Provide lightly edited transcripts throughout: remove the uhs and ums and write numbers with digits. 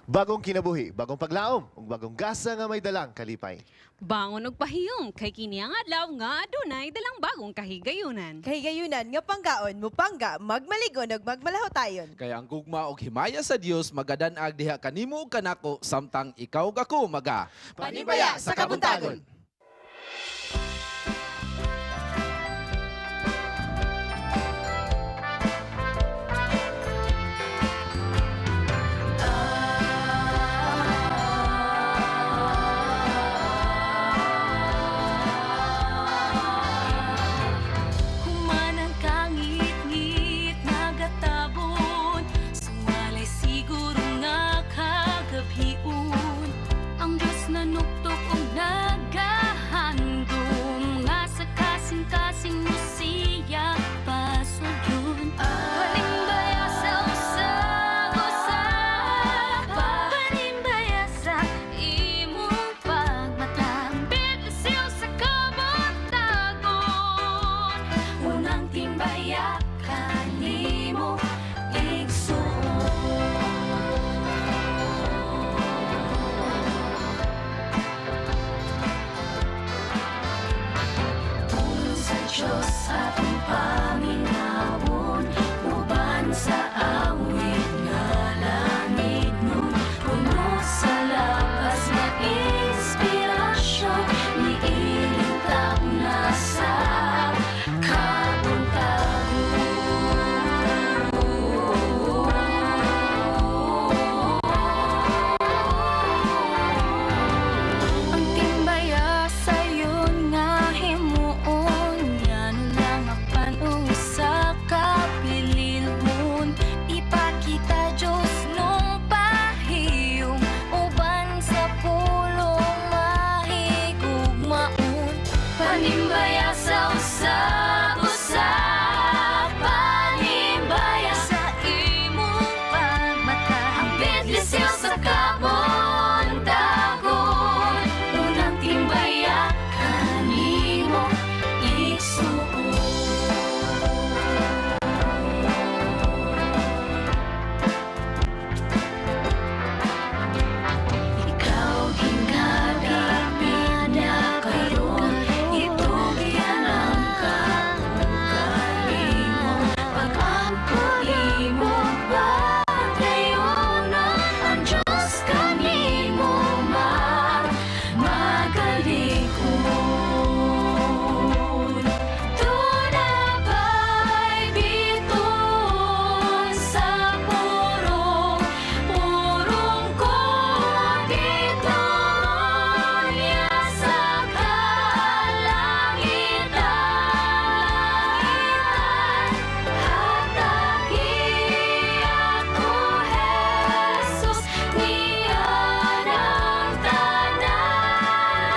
Bagong kinabuhi, bagong paglaom, ug bagong gasa nga may dalang kalipay. Bangon og pahiyom kay kini ang adlaw nga adunay dalang bagong kahigayunan. Kahigayunan nga panggaon, mupangga, magmaligon ug magmalahotayon. Kaya ang gugma og himaya sa Dios magadanag diha kanimo ug kanako samtang ikaw ug ako maga Panimbaya sa kabuntagon. Humanang kangit-ngit nagatabon, suwalay siguro nga kagabhion. Ang Diyos na nuktok og nagahandom nga sa kasing-kasing mo siya pasugyon. Panimbaya sa usag-usa, panimbaya sa imong pagmata, bidlisiw sa kabuntagon. Unang timbaya kanimo igsuon. Pulong sa Diyos atong paminawon, uban sa awit nga langit nun, puno sa lapas nga inspirasyon, niilintang na sa kabuntagon. Ang timbaya sayon nga himuon, ngano lang apan usa ka pililhon. Ipakita Diyos nung pahiyom, uban sa pulong mahigugmaon. Panimbaya sa usag-usa, panimbaya sa imong pagmata, ang bidlisiw sa kabuntagon. Unang timbaya kanimo igsuon. Ikaw gingadapit na karon, itugyan ang kaugalingon. Pag-ampo imo padayonon, ang Diyos kanimo magalikon. Tunabay biton sa purong, purong ko dito niya sa kalangitan. Hatagi ako, Jesus, niya ng tanan.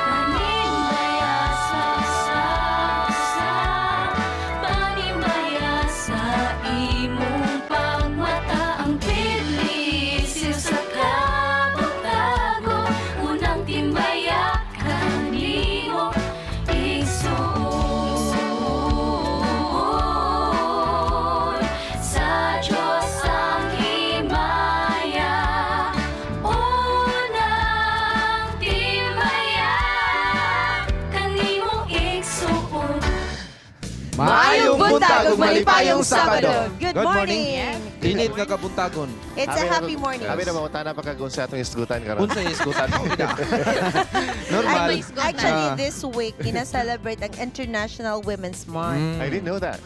Panimbaya sa sa, panimbaya sa imong pagmata, ang bidlisiw sa kabuntagon. Unang timbaya kanimo igsuon. Sa Diyos ang himaya, unang timbaya kanimo igsuon. Maayong buntag ug malipayong Sabado. Good morning. Init nga kabuntagon. It's a happy morning. Abi na mangutana pa kag unsa atong isgutan karon. Unsa isgutan mo gina? Normal. Ay, isgutan. Actually, Ah. this week, kina-celebrate ang International Women's Month. I didn't know that.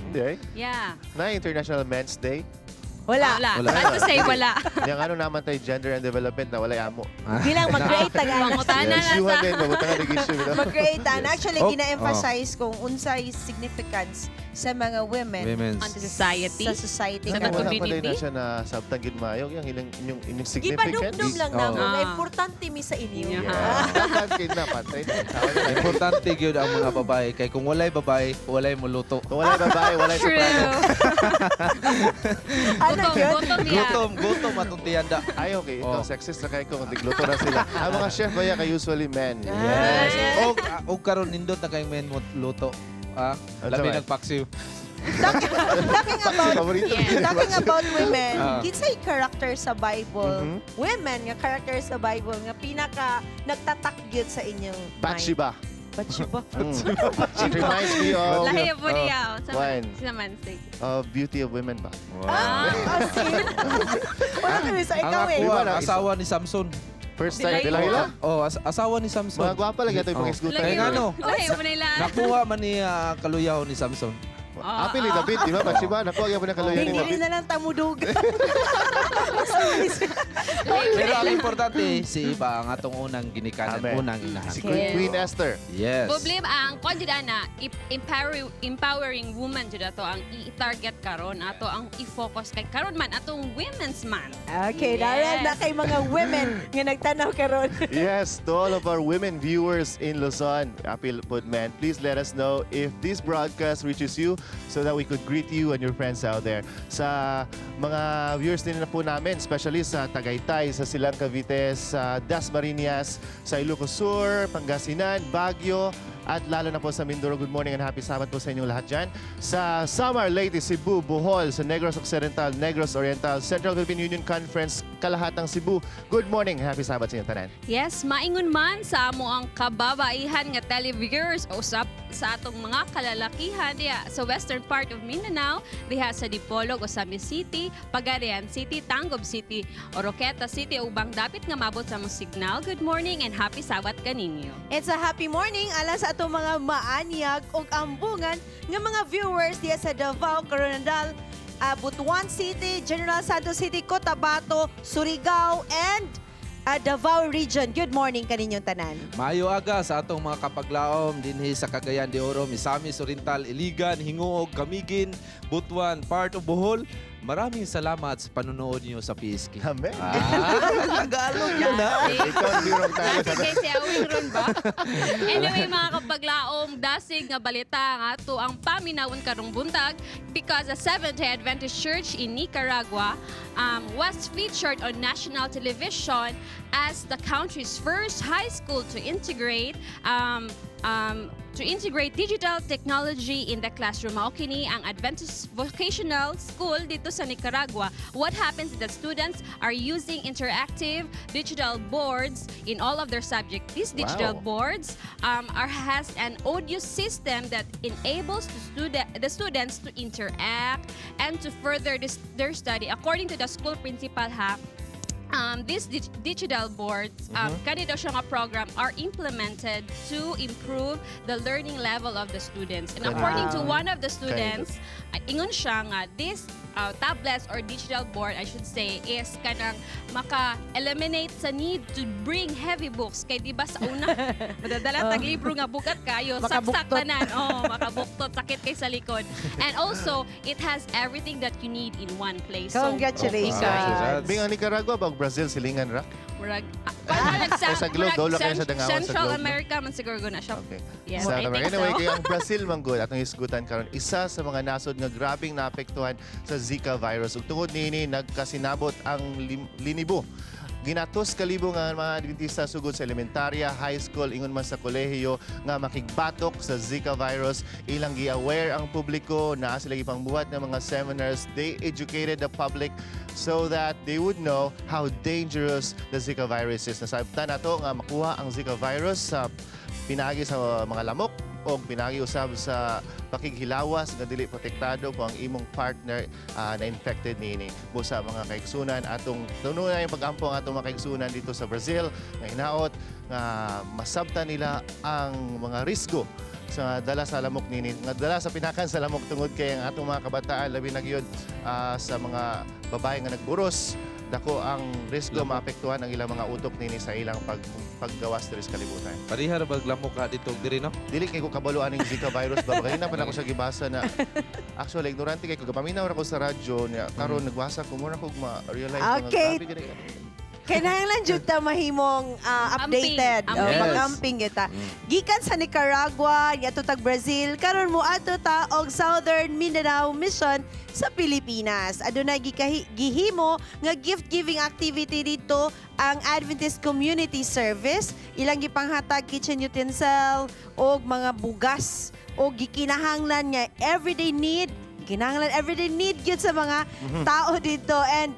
Hindi. Yeah. Na International Men's Day. Wala. Wala. Wala. Sad to say wala. Yang ano naman tayo gender and development na walay amo. Bilang mag-create tag Pangutana na Yes, sa din, mabutangan ng issue. No? Mag-create tan. Actually, Oh, gina-emphasize kung unsay significance sa mga women Women's. On the society. sa society Sa Wala karon. pa din community? na siya na sabtang gid maayo yung ilang inyong significance. Gipadumdum lang namo Oo. nga Ah. importante mi sa inyo. Yeah. Yeah. Daghan na patay. Importante gyud ang mga babae kay kung walay babae, walay muluto. Kung wala babae, walay True. soprano. Ano Gutom, yun? gutom yan. Gutom, gutom atong tiyanda. Ay, okay. Ikaw, Oh. sexist na kayo kung tigluto na sila. Ang mga chef ba kay usually men. Yes. Og karon nindot na kay men mo luto. Ah, Ano labi man? nagpaksiw. Talking about Paborito. Yes. Talking about women, Ah. kinsay character sa Bible, women nga character sa Bible nga pinaka nagtatak gyud sa inyong mind? Bathsheba. Bathsheba. It reminds me of Lahi po niya. Sa Wine. sa mansig. Beauty of Women ba? Ah, as in. Wala kami sa Ang ikaw eh. ako Di ba ang na- asawa ni Samson. First time, Delilah. Delilah? Oh, asawa ni Samson. Mga gwapa lagi ito yung Oh. pangisgutan. Kaya nga, no? Lahi po nila. Nakuha man niya ang kaluyaw ni Samson. Apil ni David, di ba? Bathsheba, nakuha gyapon ang kaluyan ni Dingili David. na lang tamudog. Pero ang importante, si Iba ang atong unang ginikanan, Amen. unang inahan. Si Queen Esther. Yes. Problem ang kung jud ana empowering woman jud ato ang i-target karon ato ang i-focus kay karon man atong Women's Month. Okay, Yes. dahil na kay mga women nga nagtanaw karon. Yes, to all of our women viewers in Luzon, Apil Pud Man, please let us know if this broadcast reaches you so that we could greet you and your friends out there. Sa mga viewers din na po namin, especially sa Tagaytay, sa Silang Cavite, sa Dasmariñas, sa Ilocos Sur, Pangasinan, Baguio, at lalo na po sa Mindoro. Good morning and happy Sabbath po sa inyong lahat dyan. Sa Samar, Leyte, Cebu, Bohol, sa Negros Occidental, Negros Oriental, Central Philippine Union Conference, Kalahatang Cebu. Good morning, happy Sabbath sa inyong tanan. Yes, maingon man sa amo ang kababaihan nga televiewers o sa atong mga kalalakihan diha sa western part of Mindanao, diha sa Dipolog, Osamis City, Pagadian City, Tanggob City, Oroqueta City ubang dapit nga mabot sa among signal. Good morning and happy Sabbath kaninyo. It's a happy morning ala sa atong mga maanyag ug ambungan nga mga viewers diya sa Davao, Coronadal, Butuan City, General Santos City, Cotabato, Surigao, and Davao Region. Good morning kaninyong tanan. Maayo aga sa atong mga kapaglaom dinhi sa Cagayan de Oro, Misamis Oriental, Iligan, Hinguog, Camiguin, Butuan, part of Bohol. Maraming salamat sa panonood niyo sa PSK. Amen. Ah, Tagalog yun ha. Ikaw ang birong tayo. Dati kay si Awing ron ba? Anyway, mga kapaglaom, dasig nga balita nga to ang paminawon karong buntag because the Seventh-day Adventist Church in Nicaragua was featured on national television as the country's first high school to integrate digital technology in the classroom. Mao kini ang Adventist Vocational School dito sa Nicaragua. What happens is that students are using interactive digital boards in all of their subjects. These digital boards are has an audio system that enables the students to interact and to further their study. According to the school principal ha, these digital boards, kani daw siya nga program, are implemented to improve the learning level of the students. And according to one of the students, ingon siya nga, this tablets or digital board, I should say, is kanang maka-eliminate sa need to bring heavy books. Kay di ba sa una, madadala tag libro nga bugat kayo, saksak Makabuktot. tanan. Oh, makabuktot, sakit kay sa likod. And also, it has everything that you need in one place. So, Congratulations. Congrats. Bing ang Nicaragua ba Brazil silingan ra? Murag, parang sa, O sa globe, murag dolo kayo sa dangawan sa Central globe, no? America man siguro na siya. Okay. Yes, Sa I think Anyway, so. kay ang Brazil man gud atong hisgutan karon isa sa mga nasod nga grabing naapektuhan sa Zika virus. Ug tungod niini nagkasinabot ang linibo. Ginatos kalibo nga mga Adventista sugod sa elementarya, high school, ingon man sa kolehiyo nga makigbatok sa Zika virus. Ilang gi-aware ang publiko, naa sila gipangbuhat ng mga seminars. They educated the public so that they would know how dangerous the Zika virus is. Nasabtan nato nga makuha ang Zika virus sa pinaagi sa mga lamok o pinaagi usab sa pakighilawas nga dili protektado kung ang imong partner na infected niini. Busa mga kaigsunan atong tunay yung pag-ampo ang atong mga kaigsunan dito sa Brazil nga hinaot nga masabtan nila ang mga risgo sa dala sa lamok nini nga dala sa pinakan sa lamok tungod kay ang atong mga kabataan labi na gyud sa mga babae nga nagburos. Dako ang risgo maapektuhan ang ilang mga utok nini sa ilang paggawas diri sa kalibutan. Pareha ra bag lamok ka dito diri, no? Dili kay ko kabalo aning Zika virus ba, kanina pa na ako siya gibasa na actually ignorante kay ko, gapaminaw ra ko sa radyo niya karon nagbasa ko, mura kog ma-realize nga grabe gani. Kinahanglan jud ta mahimong updated. Amping. Oh, Yes. mag-amping kita. Gikan sa Nicaragua, niadto tag Brazil, karon mo adto ta og Southern Mindanao Mission sa Pilipinas. Adunay gihimo nga gift-giving activity dito ang Adventist Community Service. Ilang gipanghatag kitchen utensil og mga bugas og gikinahanglan nga everyday need, kinahanglan everyday need gyud sa mga tao dito, and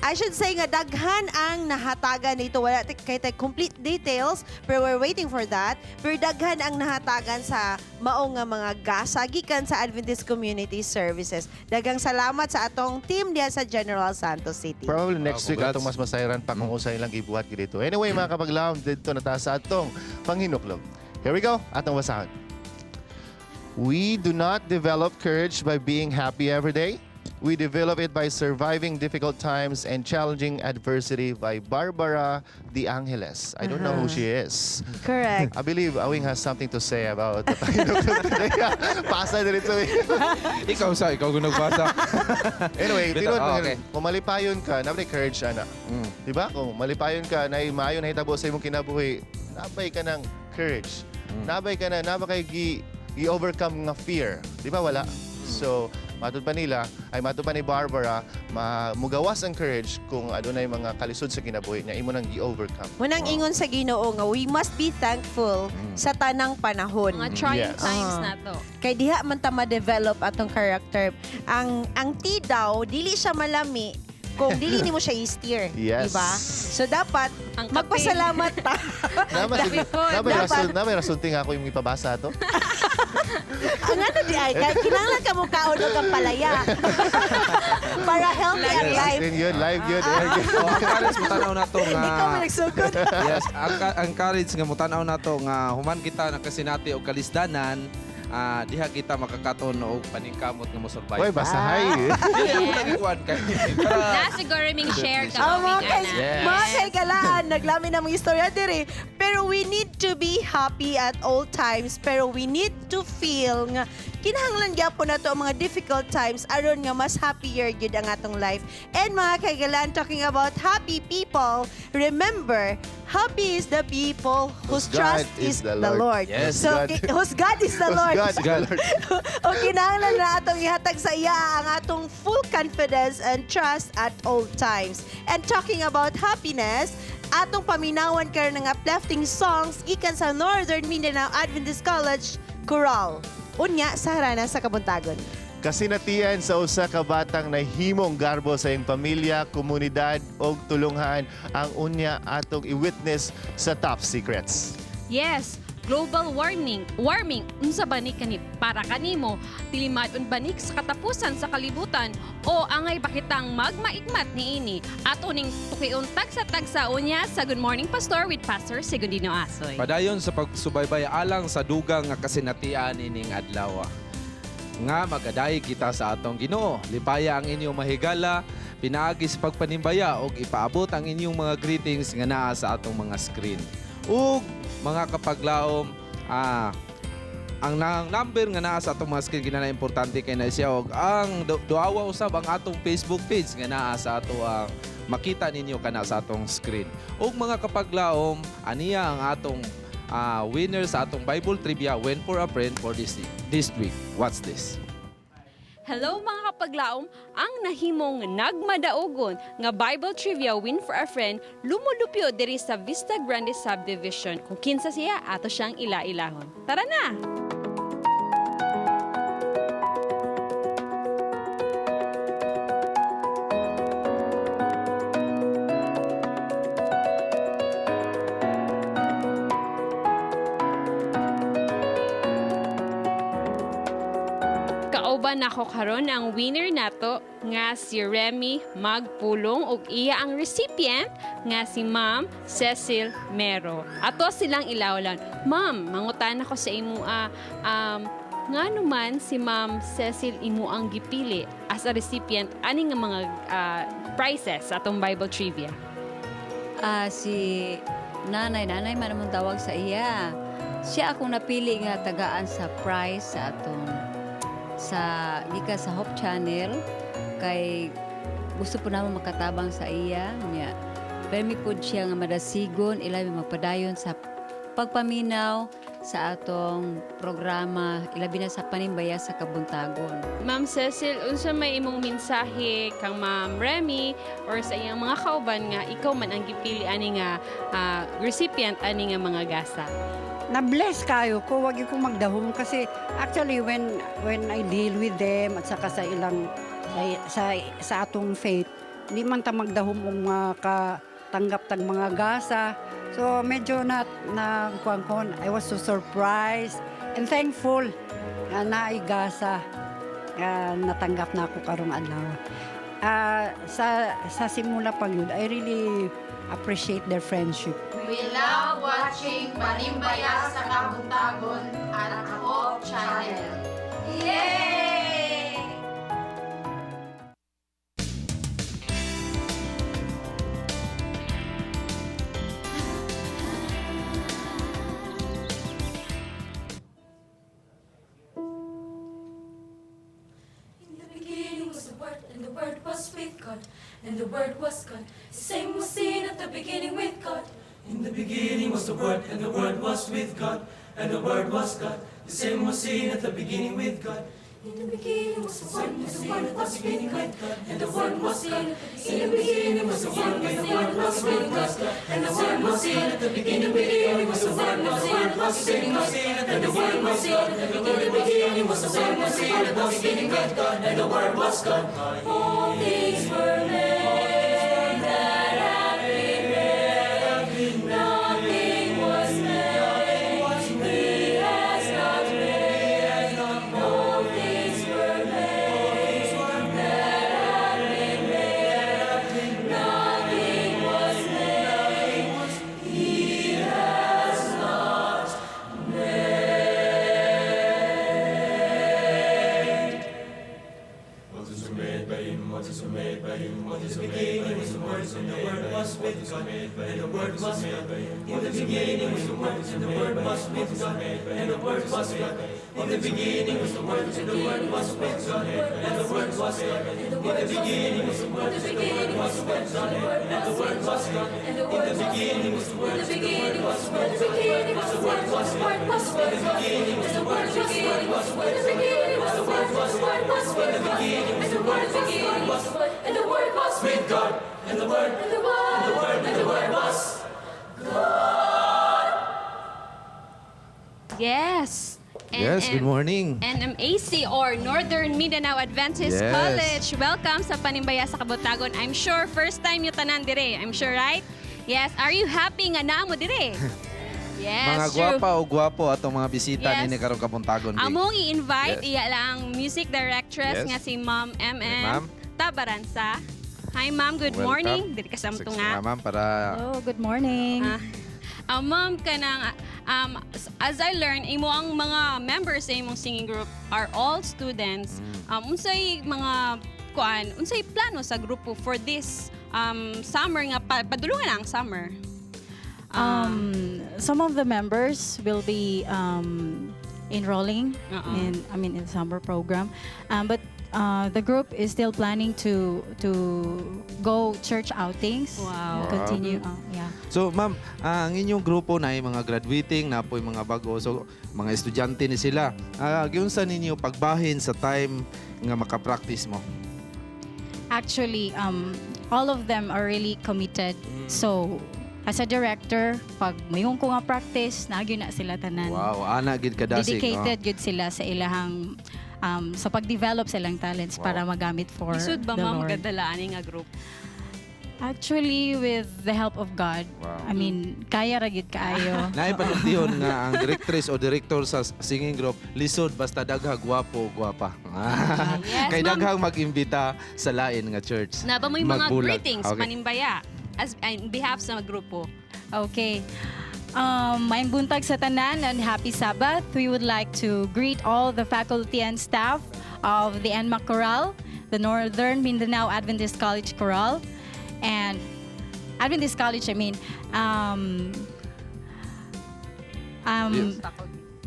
I should say nga daghan ang nahatagan nito. Wala kay tay complete details, pero we're waiting for that. Pero daghan ang nahatagan sa mao nga mga gasa gikan sa Adventist Community Services. Daghang salamat sa atong team diha sa General Santos City. Probably next Ah, week congrats. atong mas masayran pa kung usay lang gibuhat gid dito. Anyway, mga kapaglaom, didto na ta sa atong panghinuklog. Here we go, atong basahon. We do not develop courage by being happy every day. We develop it by surviving difficult times and challenging adversity, by Barbara De Angelis. I don't know who she is. Correct. I believe Awing has something to say about the panghinuklog today. Pasa dito. Ikaw sa ikaw kung nagbasa. Anyway, Bitaw, tinuod ah, man, okay. kung malipayon ka, nabay courage ana. Di ba? Kung malipayon ka, na maayo na hitabo sa imong kinabuhi, nabay ka ng courage. Nabay ka na, nabay kay gi-overcome nga fear. Di ba wala? So, matod pa nila, ay matod pa ni Barbara, mugawas ang courage kung adunay mga kalisod sa kinabuhi niya, imo nang gi-overcome. Munang ingon sa Ginoo nga we must be thankful sa tanang panahon. Mga trying times na to. Kay diha man ta ma-develop atong character. Ang tea daw dili siya malami kung dili nimo siya i-steer, di ba? So dapat Ang kape. magpasalamat ta. Nabay, Kape po. nabay Dapat. rason, nabay rason ting ako yung ipabasa to. Ang ano di ay kay kinahanglan ka mo kaon og ang palaya para healthy ang life. Yun yun, live yun. Air yun. Oh, ang courage mo tanaw na to nga. Ikaw man nagsugod. Yes, ang courage nga mutanaw nato nga human kita nakasinati og kalisdanan, diha kita makakaton og paningkamot nga mo survive. Uy, basahay. Dili ako nagikuan kay para Na siguro ming share ka Ang mga Awing, kay, ana. mga kaigalaan, naglamin na mga istorya diri. Pero we need to be happy at all times. Pero we need to feel nga kinahanglan gyapon nato ang mga difficult times aron nga mas happier gyud ang atong life. And mga kaigalaan, talking about happy people, remember, happy is the people whose Whose God trust is the Lord. Yes. So, God. whose God is the Whose Lord. God is the Lord. O kinahanglan na atong ihatag sa iya ang atong full confidence and trust at all times. And talking about happiness, atong paminawan karon ng uplifting songs gikan sa Northern Mindanao Adventist College Choral. Unya sa harana sa Kabuntagon. Kasinatian sa usa ka batang nahimong garbo sa iyang pamilya, komunidad ug tulunghan ang unya atong i-witness sa Top Secrets. Yes, global warming. Warming, unsa ba ni kani para kanimo? Tilimadon ba ni sa katapusan sa kalibutan o angay ba kitang magmaigmat niini? Ato ning tukion tagsa-tagsa unya sa Good Morning Pastor with Pastor Segundino Asoy. Padayon sa pagsubaybay alang sa dugang nga kasinatian ining adlaw nga magadayeg kita sa atong Ginoo. Lipaya ang inyong mahigala, pinaagi sa pagpanimbaya og ipaabot ang inyong mga greetings nga naa sa atong mga screen. Ug mga kapaglaom, ang number nga naa sa atong mga screen kinana importante kay na siya og ang duawa usab ang atong Facebook page nga naa sa ato ang makita ninyo kana sa atong screen. Ug mga kapaglaom, aniya ang atong winner sa atong Bible trivia win for a friend for this week. What's this? Hello mga kapaglaom, ang nahimong nagmadaugon nga Bible Trivia Win for a Friend lumulupyo diri sa Vista Grande Subdivision. Kung kinsa siya, ato siyang ila-ilahon. Tara na! Kauban nako karon ang winner nato nga si Remy Magpulong ug iya ang recipient nga si Ma'am Cecil Mero. Ato silang ilawlan. Ma'am, mangutan ako sa imo. Ngano man si Ma'am Cecil imo ang gipili as a recipient ani nga mga prizes sa atong Bible trivia? Si nanay, nanay man among tawag sa iya. Siya akong napili nga tagaan sa prize sa atong sa gikan sa Hope Channel kay gusto po namo makatabang sa iya niya. Permi pod siya nga madasigon ilabi magpadayon sa pagpaminaw sa atong programa ilabi na sa panimbaya sa kabuntagon. Ma'am Cecil, unsa may imong mensahe kang Ma'am Remy or sa iyang mga kauban nga ikaw man ang gipili ani nga recipient ani nga mga gasa? Na-bless kayo ko, wag ko magdahom kasi actually when I deal with them at saka sa ilang sa atong faith, di man ta magdahom og mga katanggap tag mga gasa. So medyo na na kuwan ko, I was so surprised and thankful nga naay gasa nga natanggap na ako karong adlaw. Sa simula pa yun, I really appreciate their friendship. We love watching Panimbaya sa Kabuntagon at Hope Channel. Yay! In the beginning was the Word, and the Word was with God, and the Word was God. The same was seen at the beginning with God. In the beginning was the Word, and the Word was with God, and the Word was God. The same was seen at the beginning with God. In the beginning was the Word, and the Word was with God, and the Word was God. In the beginning was the Word, and the Word was with God, and the Word was seen at the beginning. Beginning was the Word, and the Word was with God, and the Word was God. In the beginning was the Word, and the Word was with God, and the Word was God. All things were made that have been made. Nothing was made. He has not made. All things were made that have been made. Nothing was made. He has not made. What is made by him, what is made by him, what is made by him, was the Word, and the Word was with God, and the Word was God. In the beginning was the Word, and the Word was with God, and the Word was God. In the beginning was the Word, and the Word was with God, and the Word was God. In the beginning was the Word, and the Word was with God, and the Word was God. In the beginning was the Word, and the Word was with God, and the Word was God. In the beginning was the Word, and the Word was with God, and the Word was God. In the beginning was the Word, and the Word was And the Word was with God, and the Word, and the Word, and the Word, and the Word was Yes. Yes, good morning. NMAC or Northern Mindanao Adventist College. Welcome sa Panimbaya sa Kabuntagon. I'm sure first time nyo tanan dire. I'm sure, right? Yes. Are you happy nga naa mo dire? Yes, Mga true. gwapa o gwapo atong mga bisita nini karong kabuntagon. Big. Among i-invite, iya lang music directress nga si Ma'am MM Hi, ma'am. Tabaransa. Hi ma'am, good Welcome. morning. Diri ka sa Six nga. nga, ma'am, para Hello, good morning. Ma'am, kanang, as I learn, imo ang mga members sa imong singing group are all students. Unsay mga kuan, unsay plano sa grupo for this summer nga padulungan na ang summer? Some of the members will be enrolling Oo. in, I mean, in summer program, but the group is still planning to go church outings. Wow. Continue. Yeah. So ma'am, ang inyong grupo na ay mga graduating, na po'y mga bago. So mga estudyante ni sila. Giunsa ninyo pagbahin sa time nga makapractice mo? Actually, all of them are really committed. So, as a director, pag mayong ko nga practice, naagyo na sila tanan. Wow, ana gid kadasig. Dedicated gud sila sa ilahang sa pag-develop sa ilang talents para magamit for Isud ba the ma'am Lord. magadala ani nga group? Actually, with the help of God, I mean, kaya ra gyud kaayo. Naay panultihon nga ang directress o director sa singing group lisod basta daghang gwapo o gwapa. Yes, Kay ma'am. daghang mag-imbita sa lain nga church. Na ba mo yung mga Magbulag. greetings Okay. panimbaya as in behalf sa grupo? Okay. Maayong buntag sa tanan and happy Sabbath. We would like to greet all the faculty and staff of the NMAC Chorale, the Northern Mindanao Adventist College Chorale, and Adventist College, I mean, oh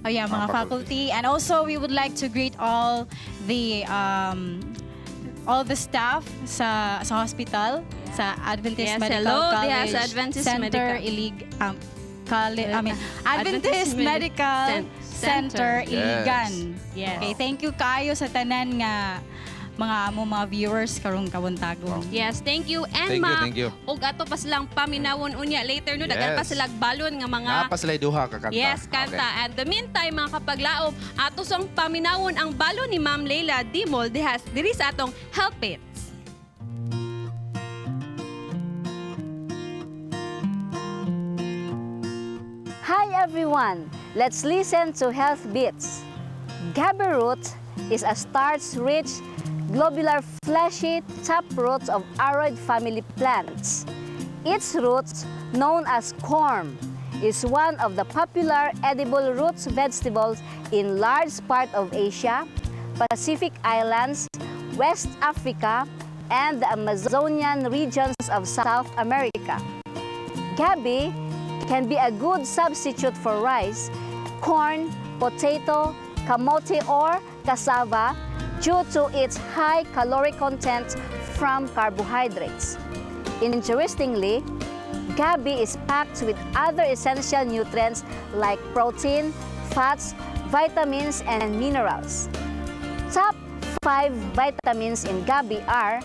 yeah, mga Mga faculty. And also, we would like to greet all the staff sa hospital, sa Adventist Yes, Medical hello, College diha sa Adventist Center Medical. Ilig College, I mean, Adventist Adventist Medical Center. Center, Iligan. Yes. Okay, thank you kayo sa tanan nga mga amo mga viewers karong kabuntagon. Yes, thank you. And Thank you, ma, thank you. ug ato pa silang paminawon unya later no, daghan pa Yes. silang balon nga mga Naa pa sila duha ka kanta. Yes, kanta. Okay. And the meantime, mga kapaglaom, ato sang paminawon ang balon ni Ma'am Leila Dimol dihas diri sa atong Help It. Hi everyone! Let's listen to Health Beats. Gabi root is a starch-rich, globular, fleshy top root of aroid family plants. Its roots, known as corm, is one of the popular edible roots vegetables in large part of Asia, Pacific Islands, West Africa, and the Amazonian regions of South America. Gabi can be a good substitute for rice, corn, potato, kamote, or cassava due to its high caloric content from carbohydrates. Interestingly, gabi is packed with other essential nutrients like protein, fats, vitamins, and minerals. Top 5 vitamins in gabi are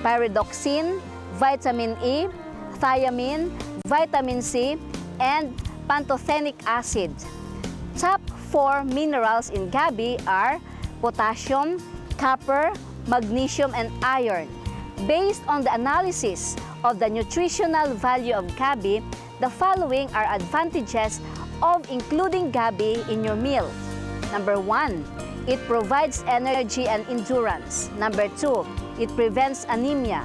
pyridoxine, vitamin E, thiamine, vitamin C, and pantothenic acid. Top 4 minerals in gabi are potassium, copper, magnesium, and iron. Based on the analysis of the nutritional value of gabi, the following are advantages of including gabi in your meal. Number 1, it provides energy and endurance. Number 2, it prevents anemia.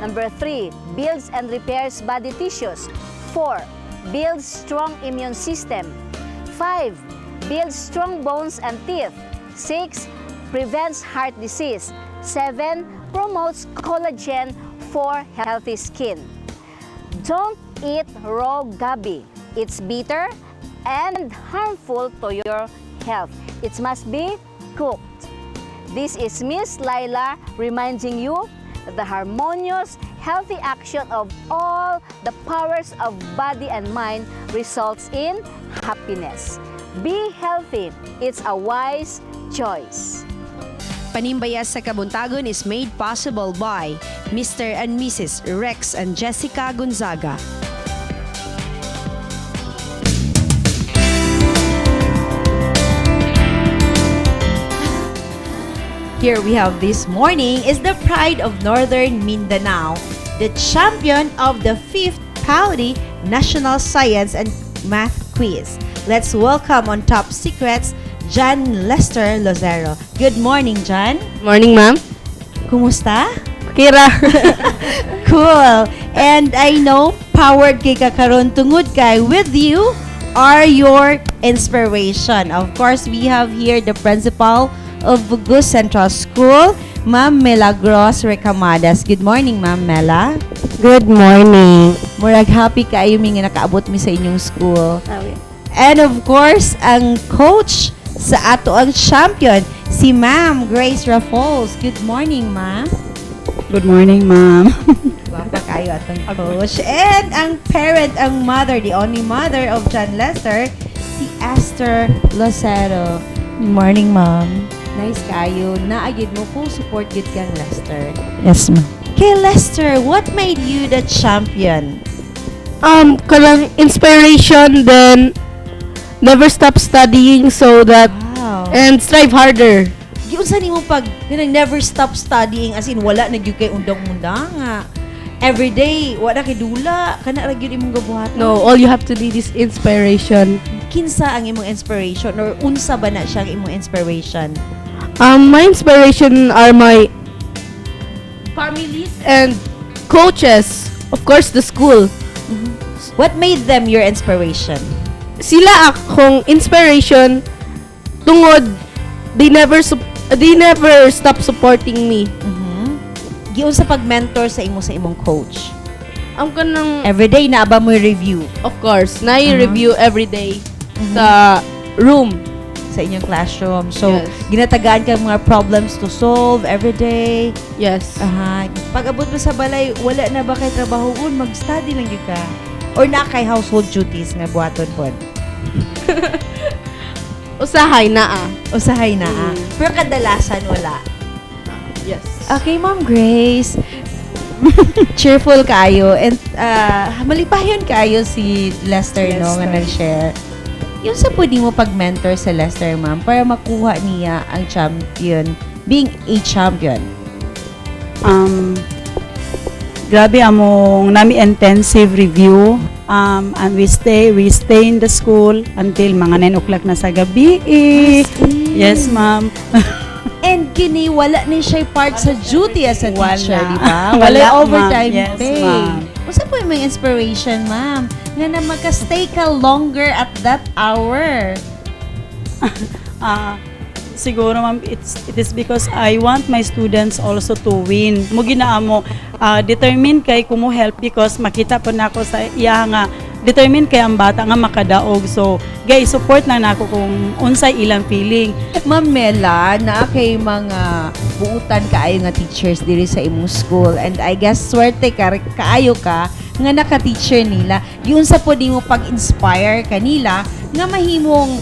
Number 3, builds and repairs body tissues. 4, builds strong immune system. 5, builds strong bones and teeth. 6, prevents heart disease. 7, promotes collagen for healthy skin. Don't eat raw gabi. It's bitter and harmful to your health. It must be cooked. This is Miss Laila reminding you the harmonious, healthy action of all the powers of body and mind results in happiness. Be healthy. It's a wise choice. Panimbaya sa Kabuntagon is made possible by Mr. and Mrs. Rex and Jessica Gonzaga. Here we have this morning is the pride of Northern Mindanao, the champion of the 5th Paudi National Science and Math Quiz. Let's welcome on Top Secrets, John Lester Lozero. Good morning, John. Morning, ma'am. Kumusta? Kira. Cool. And I know powered kay ka karon tungod kay with you are your inspiration. Of course, we have here the principal of Bugus Central School, Ma'am Milagros Recamadas. Good morning, Ma'am Mela. Good morning. Murag happy kaayo mi nga nakaabot mi sa inyong school. And of course, ang coach sa ato ang champion, si Ma'am Grace Rafols. Good morning, Ma'am. Good morning, ma'am. Gwapa kayo atong coach. And ang parent, ang mother, the only mother of John Lester, si Esther Locero. Good morning, ma'am. Nice kayo. Naagid mo, full support gid kang Lester. Yes, ma'am. Kay Lester, what made you the champion? Kanang inspiration, then never stop studying so that and strive harder. Giunsa nimo pag kanang never stop studying, as in wala na gyud kay undang-undang nga. Every day wala kay dula, kana ra gyud imong gabuhaton. No, all you have to need is inspiration. Kinsa ang imong inspiration or unsa ba na siya ang imong inspiration? My inspiration are my families and coaches. Of course, the school. What made them your inspiration? Sila akong inspiration tungod they never stop supporting me. Giunsa pag-mentor sa imo sa imong coach? Ang kanang Everyday na ba mo review? Of course, na review every day sa room. Sa inyong classroom. So, Yes. ginatagaan ka mga problems to solve every day. Yes. Aha. Pag abot mo sa balay, wala na ba kay trabahoon? Mag-study lang gyud ka. Or na kay household duties nga buhaton pod? Usahay na ah. Usahay na ah. Pero kadalasan wala. Yes. Okay, Ma'am Grace. Cheerful kaayo and malipayon kaayo si Lester, no, nga Lester. nag-share. Unsa pwede mo pag-mentor sa Lester, ma'am, para makuha niya ang champion, being a champion? Grabe among nami intensive review. And we stay in the school until mga 9 o'clock na sa gabi. Eh. Yes, ma'am. And kini, wala ni siya part sa duty as a teacher, Wala. di ba? Wala, Wala ma'am. overtime Yes, pay. ma'am. Unsa po yung mga inspiration, ma'am? Nga na magka-stay ka longer at that hour. Ah, siguro, ma'am, it is because I want my students also to win. Mo ginaamo determined kay ko mo help because makita po nako sa iya nga determined kay ang bata nga makadaog. So, gay support na nako kung unsay ilang feeling. Ma'am Mela, na kay mga buutan kaayo nga teachers diri sa imong school and I guess swerte ka kaayo ka nga naka-teacher nila. Giunsa po nimo pag-inspire kanila nga mahimong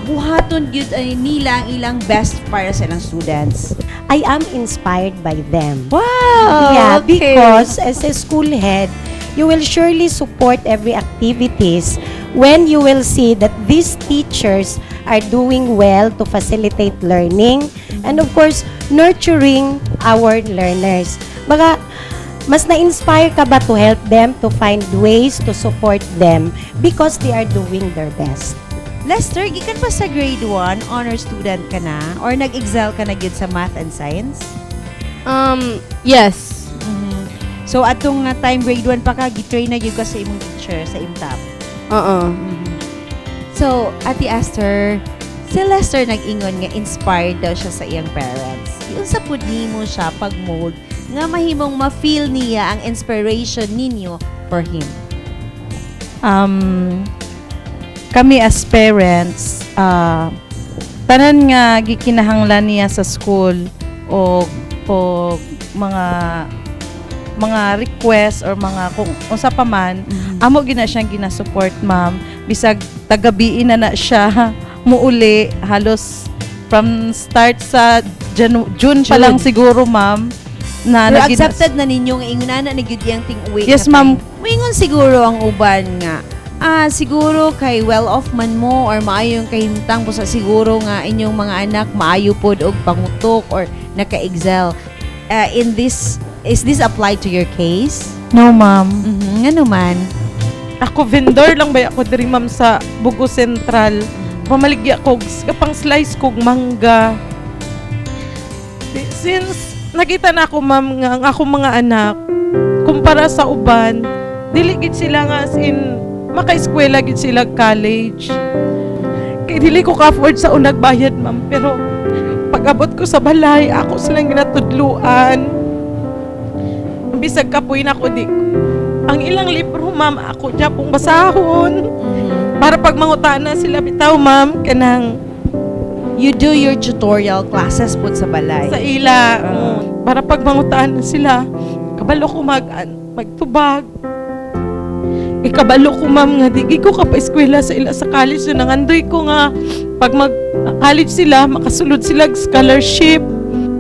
buhaton gyud ay nila ang ilang best para sa ilang students? I am inspired by them. Wow! Yeah, because as a school head, you will surely support every activities when you will see that these teachers are doing well to facilitate learning and, of course, nurturing our learners. Baga, mas na-inspire ka ba to help them, to find ways to support them because they are doing their best. Lester, gikan pa sa grade 1, honor student ka na or nag-excel ka na gyud sa math and science? Yes. So atong nga time grade 1 pa ka, gi-train na gyud ka sa imong teacher sa IMTAP? Oo. So, Ate Esther, si Lester nag-ingon nga inspired daw siya sa iyang parents. Unsa pud nimo siya pag-mold nga mahimong ma-feel niya ang inspiration ninyo for him? Kami as parents, tanan nga gikinahanglan niya sa school o mga request or mga kung unsa pa man, amo gina siyang gina-support, ma'am, bisag tagabiin na na siya muuli, halos from start sa June pa lang siguro, ma'am, na Pero accepted na ninyo nga ingon na gyud iyang ting-uwi Yes, na ma'am. time? Moingon siguro ang uban nga siguro kay well off man mo or maayo yung kahimtang busa siguro nga inyong mga anak maayo pod og pangutok or naka-excel. In this is this applied to your case? No, ma'am. Ngano man? Ako, vendor lang ba ako diri, ma'am, sa Bugo Central. Pamaligya ko pang slice kog mangga. Since nakita na ako, ma'am, nga ang akong mga anak kumpara sa uban, dili gid sila nga as in maka-eskwela gid sila college. Kay dili ko ka-afford sa unag bayad, ma'am, pero pag abot ko sa balay, ako silang ginatudluan. Bisag kapoy na ko, di ang ilang libro, ma'am, ako pong basahon. Para pag mangutana sila bitaw, ma'am, kanang You do your tutorial classes po sa balay. Sa ila. Para pag mangutaan na sila, kabalo ko magtubag. Ikabalo ko, ma'am, nga di ko ka pa eskwela sa ila sa college. So, nangandoy ko nga pag mag college sila, makasulod sila og scholarship.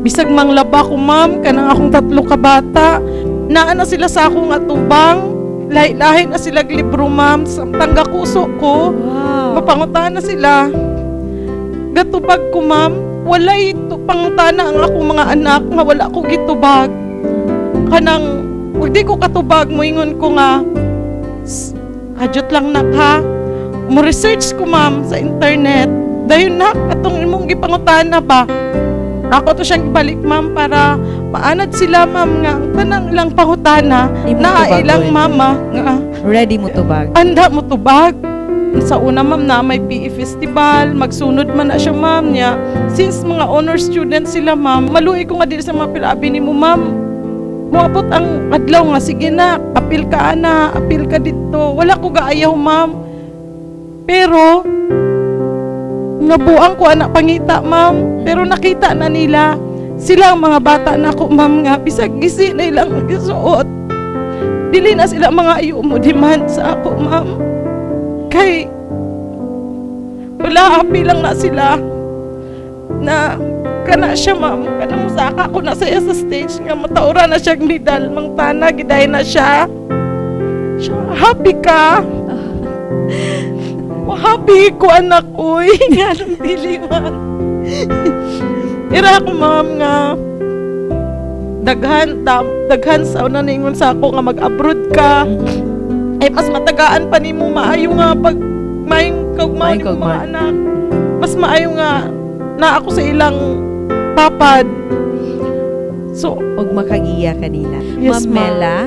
Bisag manglaba ko, ma'am, kanang akong tatlo ka bata, naa na sila sa akong atubang. Lahi-lahi na sila og libro, ma'am. Samtang gakuso ko, mapangutaan na sila. Gatubag ko, ma'am. Walay pangutana ang akong mga anak nga wala ko gitubag. Kanang, ug di ko katubag, moingon ko nga, "Hadyot lang nak ha." Mo research ko, ma'am, sa internet. "Dayon nak, atong imong gipangutana ba?" Ako to siyang ibalik, ma'am, para maanad sila, ma'am, nga ang tanang ilang pangutana Imong na tubagon. ilang mama nga. Ready mo tubag? Anda mo tubag. Sa una, ma'am, na may PE festival, magsunod man na siya, ma'am, niya. Since mga honor student sila, ma'am, maluoy ko nga dili sa mga pilabi ni mo, ma'am. Moabot ang adlaw nga, sige na, apil ka ana, apil ka dito. Wala ko gaayaw, ma'am. Pero, nabuang ko anak pangita, ma'am. Pero nakita na nila. Sila ang mga bata na ako, ma'am, nga bisag gisi na ilang gisuot. Dili na sila mga ayo mo demand sa ako, ma'am. Kay wala, happy lang na sila na kana siya, ma'am. Kana mo saka ko na saya sa stage nga mataura na siya medal, mangtana giday na siya. Siya happy ka. Happy ko, anak, uy. Nganong dili man? Ira ako, ma'am, nga daghan daghan sa una ningon sa ako nga mag-abroad ka ay mas matagaan pa nimo maayo nga pag maayong kaugmaon Maayong nimo mga kaugmaon. anak, mas maayo nga na ako sa ilang papad, so Og makagiya kanila. Yes, Ma'am Mela,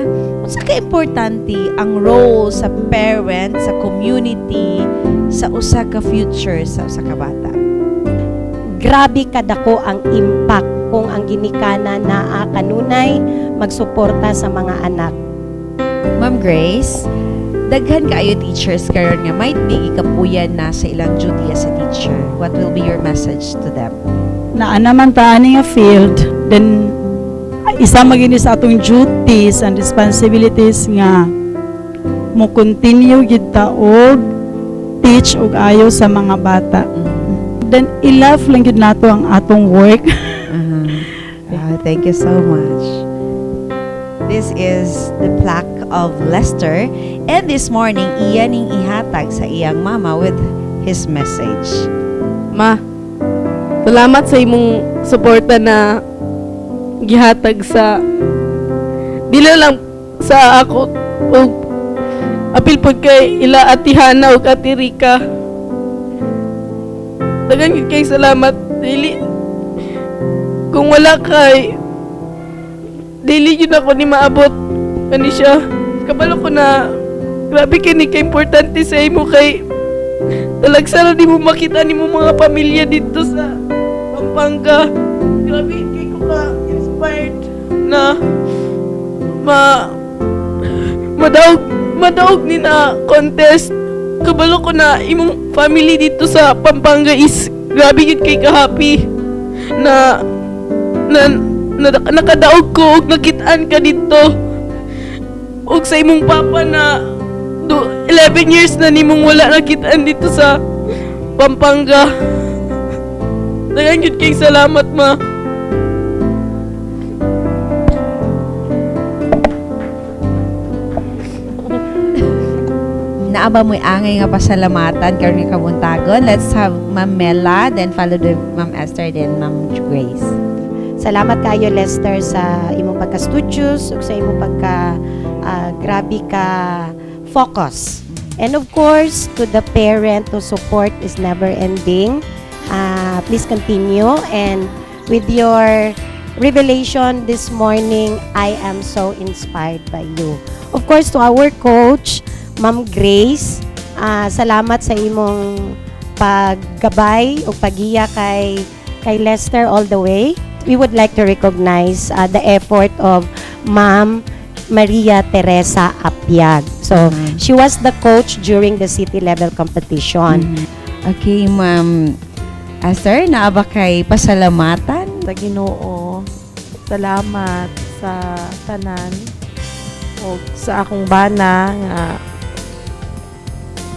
unsa ka importante ang role sa parent, sa community, sa usa ka future sa usa ka bata? Grabe kadako ang impact kung ang ginikanan naa kanunay magsuporta sa mga anak. Ma'am Grace, daghan kaayo teachers karon nga might be gikapuyan na sa ilang duty as a teacher. What will be your message to them? Naa naman ta ani nga field, then isa magini sa atong duties and responsibilities nga mo continue gid ta og teach og ayo sa mga bata. Then i-love lang gid nato ang atong work. Ah, thank you so much. This is the plaque of Lester, and this morning iya ning ihatag sa iyang mama with his message. Ma, salamat sa imong suporta na gihatag sa dili lang sa ako ug apil pod kay ila Ate Hana ug Ate Rika. Daghan gyud kay salamat. Dili kung wala kay dili yun ako ni maabot ani siya. Kabalo ko na grabe kini ka importante sa imo kay talagsa ra di mo makita nimo mga pamilya dito sa Pampanga. Grabe kay ko ka inspired na ma madaog madaog ni na contest. Kabalo ko na imong family dito sa Pampanga is grabe gyud kay ka happy na nakadaog ko ug nakitaan ka dito ug sa imong papa na 11 years na nimong wala nakitaan dito sa Pampanga. Daghan gyud kay salamat, ma. Naa ba mo'y angay nga pasalamatan karon nga kabuntagon? Let's have Ma'am Mela, then followed with Ma'am Esther, then Ma'am Grace. Salamat kayo, Lester, sa imong pagka-studious ug sa imong pagka grabe ka focus. And of course, to the parent whose support is never ending. Please continue, and with your revelation this morning, I am so inspired by you. Of course, to our coach, Ma'am Grace, salamat sa imong paggabay o paggiya kay Lester all the way. We would like to recognize the effort of Ma'am Maria Teresa Apiag. So, she was the coach during the city level competition. Okay, Ma'am Esther, naa ba kay pasalamatan? Sa Ginoo, salamat sa tanan o sa akong bana nga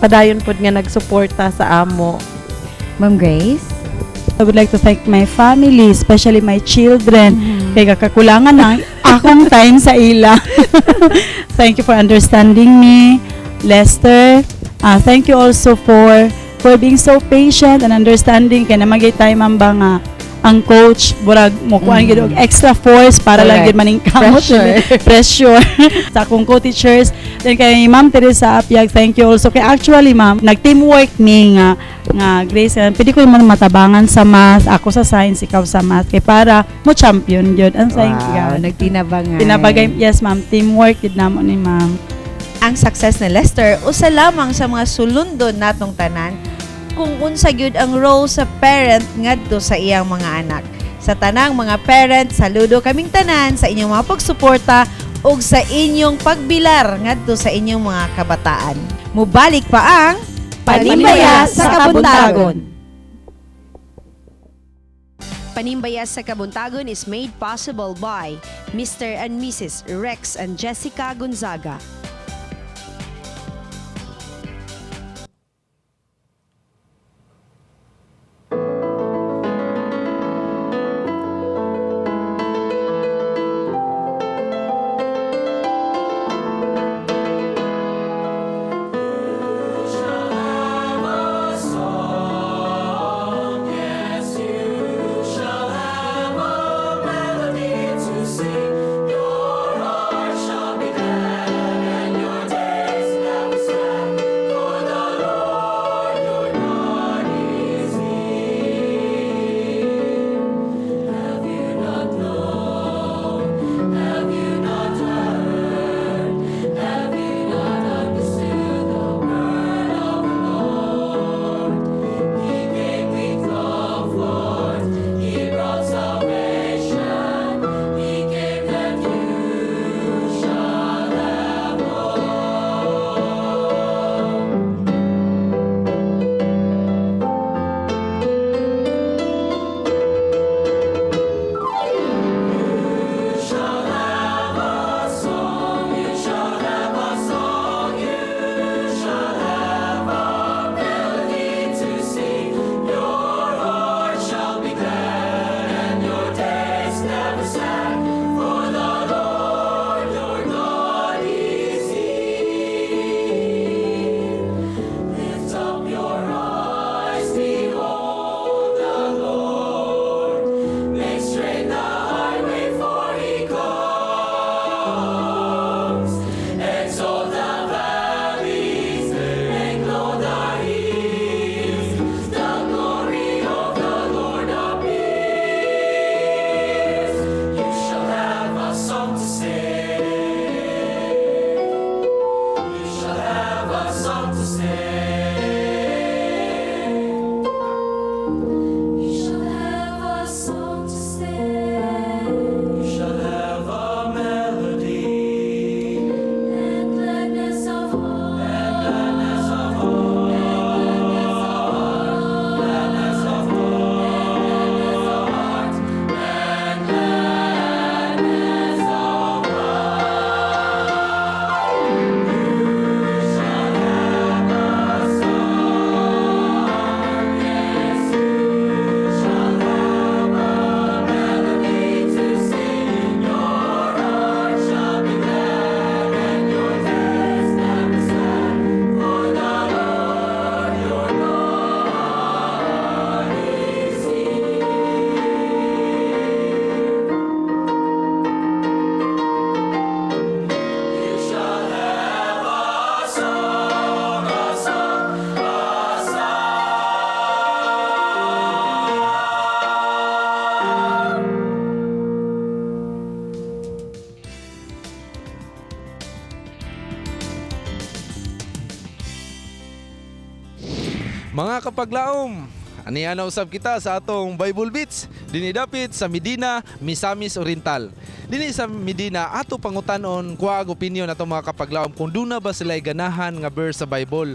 padayon pod nga nagsuporta sa amo. Ma'am Grace? I would like to thank my family, especially my children. Kay kakakulangan na akong time sa ila. Thank you for understanding me, Lester. Thank you also for being so patient and understanding kay namagay time ang ba nga ang coach burag mo kuan gid og extra force para lang gid maningkamot. Pressure. Pressure sa akong co-teachers, then kay Ma'am Teresa Apiag, thank you also kay actually, ma'am, nag-teamwork mi nga Grace, pwede ko man matabangan sa math, ako sa science, ikaw sa math, kay para mo champion yun, and thank Wow, God. nagtinabangay. Tinabagay, yes, ma'am, teamwork gid namo ni ma'am. Ang success ni Lester usa lamang sa mga sulundon natong tanan kung unsa gyud ang role sa parent ngadto sa iyang mga anak. Sa tanang mga parent, saludo kaming tanan sa inyong mga pagsuporta ug sa inyong pagbilar ngadto sa inyong mga kabataan. Mubalik pa ang Panimbaya sa Kabuntagon. Panimbaya sa Kabuntagon is made possible by Mr. and Mrs. Rex and Jessica Gonzaga. Yes, you shall have a melody to sing. Your heart shall be glad, and your days never sad. For the Lord your God is near. Have you not known? Have you not heard? Have you not understood the word of the Lord? He came with comfort, He brought salvation. He came that you shall have hope. You shall have a song, you shall have a song, you shall have a melody to sing. Your heart shall be glad and your days never sad. For the Lord your God is here. Lift up your eyes, behold the Lord. Make straight the highway, for he comes. Exalt the valleys, make low the hills. The glory of the Lord appears. You shall have a song to sing. You shall have a song to sing. You shall have a song to sing. You shall have a melody. And gladness of heart. And gladness of heart. And gladness of heart. Gladness of heart. And gladness of heart. You shall have a song. Yes, you shall have a melody to sing. Your heart shall be glad and your days never sad. For the Lord your God is here. You shall have a song, a song, a song. Mga kapaglaom, aniya na usab kita sa atong Bible Beats dinidapit sa Medina, Misamis Oriental. Dinhi sa Medina ato pangutanon kuha ang opinion atong mga kapaglaom kung duna ba sila ganahan nga verse sa Bible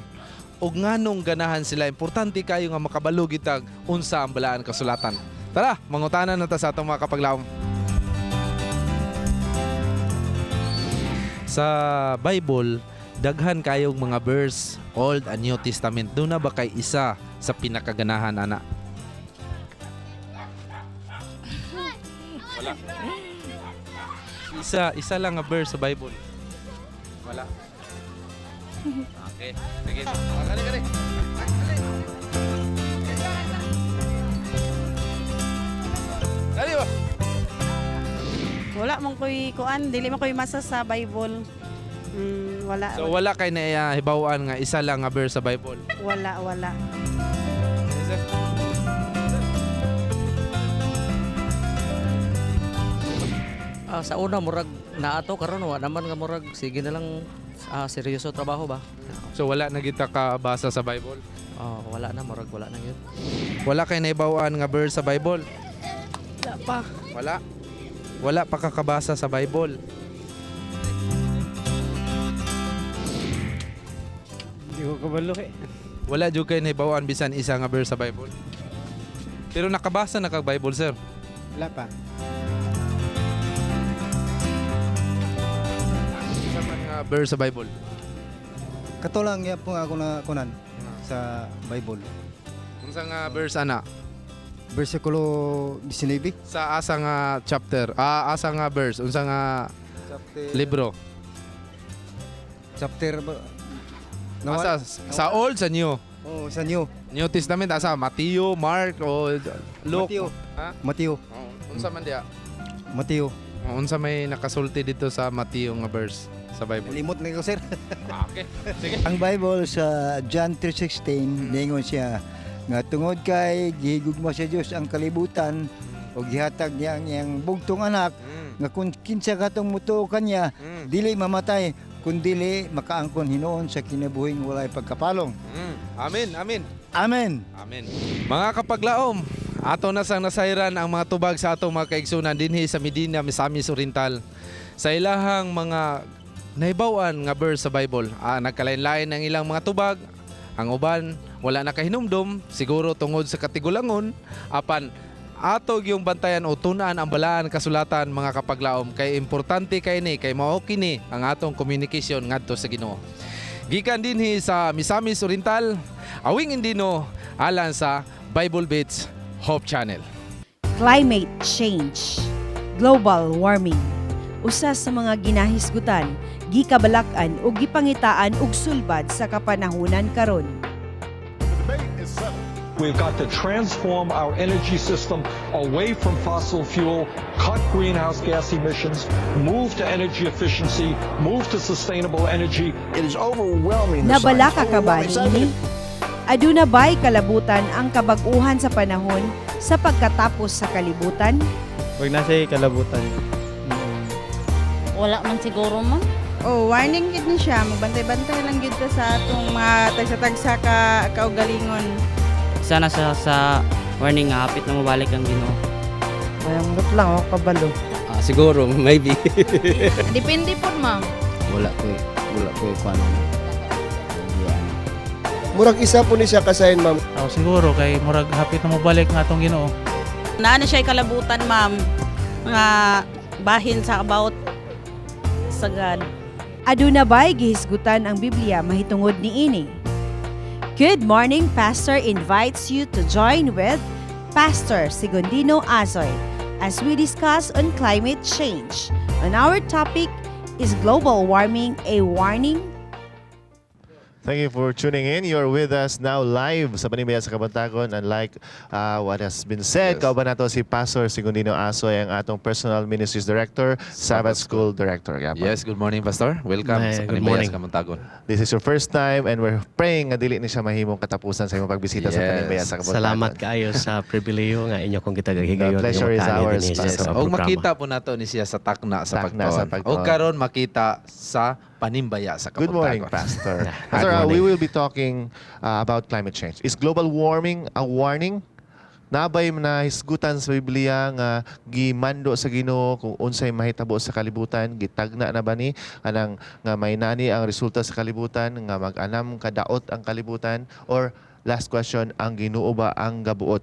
ug nganong ganahan sila. Importante kayo nga makabalo gitag unsa ang balaan kasulatan. Tara, mangutanan na ta sa atong mga kapaglaom. Sa Bible, daghan kayong mga verse, Old and New Testament. Doon na ba kay isa sa pinakaganahan, ana? Wala. Isa lang nga verse sa Bible. Wala. Okay, sige. Ah, kali, kali. Kali ba? Wala man ko'y kuan, dili man ko'y masa sa Bible. Wala. So wala kay nahibaw-an nga isa lang nga verse sa Bible. Wala, wala. Ah, sa una murag naato karon wa naman nga murag sige na lang Ah, seryoso trabaho ba? So wala na kita ka basa sa Bible? Oh, wala na, murag wala na yun. Wala kay naibawaan nga verse sa Bible? Wala pa. Wala. Wala pa kakabasa sa Bible. Hindi ko kabalo eh. Wala jud kay naibawaan bisan isa nga verse sa Bible. Pero nakabasa na kag Bible, sir. Wala pa. Isa man nga verse sa Bible. Kato lang ya po ako na kunan sa Bible. Unsa nga verse ana? Versikulo 19. Sa asa nga chapter? Ah, asa nga verse? Unsa nga Chapter libro? Chapter ba? Asa sa Old, sa New? Oh, sa New. New Testament asa Matthew, Mark o Luke? Matthew. Ha? Matthew. Oh, unsa man diya? Matthew. Oh, unsa may nakasulti dito sa Matthew nga verse sa Bible? Limot na ko, sir. Ah, okay. Sige. Ang Bible sa John 3:16 ningon siya nga tungod kay gihigugma sa Dios ang kalibutan ug gihatag niya ang iyang bugtong anak nga kung kinsa katong mutuo kanya dili mamatay kundili makaangkon hinuon sa kinabuhing walay pagkapalong. Amen, amen. Amen. Amen. Mga kapaglaom, ato na sang nasayran ang mga tubag sa atong mga kaigsunan dinhi sa Medina, Misamis Oriental. Sa ilahang mga nahibaw-an nga verse sa Bible. Ah, nagkalain-lain ang ilang mga tubag. Ang uban wala na kahinumdum, siguro tungod sa katigulangon, apan ato yung bantayan o tun-an ang balaan kasulatan, mga kapaglaom, kay importante kay ni kay mao kini ang atong communication ngadto sa Ginoo. Gikan dinhi sa Misamis Oriental, Awing Indino, alang sa Bible Beats Hope Channel. Climate change, global warming. Usa sa mga ginahisgutan, gikabalak-an ug gipangitaan og sulbad sa kapanahunan karon. We've got to transform our energy system away from fossil fuel, cut greenhouse gas emissions, move to energy efficiency, move to sustainable energy. It is overwhelming. The Nabalaka science. ka ba Overwhelming. niini? Aduna ba'y kalabutan ang kabag-uhan sa panahon sa pagkatapos sa kalibutan? Wag na siya kalabutan. Wala man siguro, ma'am. Oh, warning gid ni siya. Magbantay-bantay lang gid ta sa atong mga tagsa-tagsa ka kaugalingon. Sana sa warning nga hapit na mabalik ang Ginoo. Mayambot lang ako kabalo. Ah, siguro, maybe. Depende po, ma'am. Wala ko kuan. Murag isa po ni siya kasayin, ma'am. Oh, siguro kay murag hapit na mobalik nga atong Ginoo. Naa na siya kalabutan, ma'am. Mga bahin sa about sa God. Aduna ba'y gihisgutan ang Biblia mahitungod niini? Good Morning Pastor invites you to join with Pastor Segundino Azoy as we discuss on climate change. On our topic, "Is global warming a warning?" Thank you for tuning in. You're with us now live sa Panimbaya sa Kabuntagon. And like what has been said, kauban nato si Pastor Segundino Asoy, ang atong Personal Ministries Director, Sabbath School Director. Yapon. Yes, good morning, Pastor. Welcome Ay, sa good Panimbaya morning. sa Kabuntagon. This is your first time and we're praying nga dili ni siya mahimong katapusan sa imong pagbisita sa Panimbaya sa Kabuntagon. Salamat kaayo sa pribileyo nga inyo kong gitaghigayon. The pleasure is ours, Yes. Pastor. Og makita po nato ni siya sa takna sa Takna sa pagtuon. pagtuon. Og karon makita sa Panimbaya sa Good Kabuntagon. morning, Pastor. Pastor, we will be talking about climate change. Is global warming a warning? Naa bay na hisgutan sa Biblia nga gimando sa Ginoo kung unsay mahitabo sa kalibutan, gitagna na ba ni anang nga may nani ang resulta sa kalibutan, nga mag-anam kadaot ang kalibutan, or last question, ang Ginoo ba ang gabuot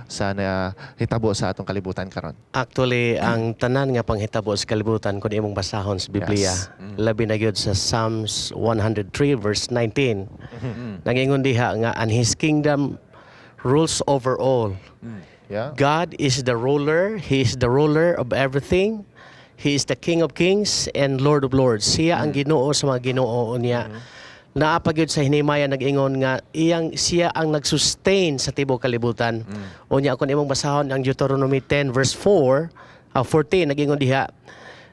sa nahitabo sa atong kalibutan karon? Actually, ang tanan nga panghitabo sa kalibutan kung imong basahon sa Biblia, labi na gyud sa Psalms 103 verse 19. Nangingon diha nga and his kingdom rules over all. God is the ruler, he is the ruler of everything. He is the King of Kings and Lord of Lords. Siya ang Ginoo sa mga Ginoo niya. Naa pa gyud sa Hinimaya nag-ingon nga iyang siya ang nag-sustain sa tibuok kalibutan. Unya kung imong basahon ang Deuteronomy 10 verse 4, 14, nag-ingon diha,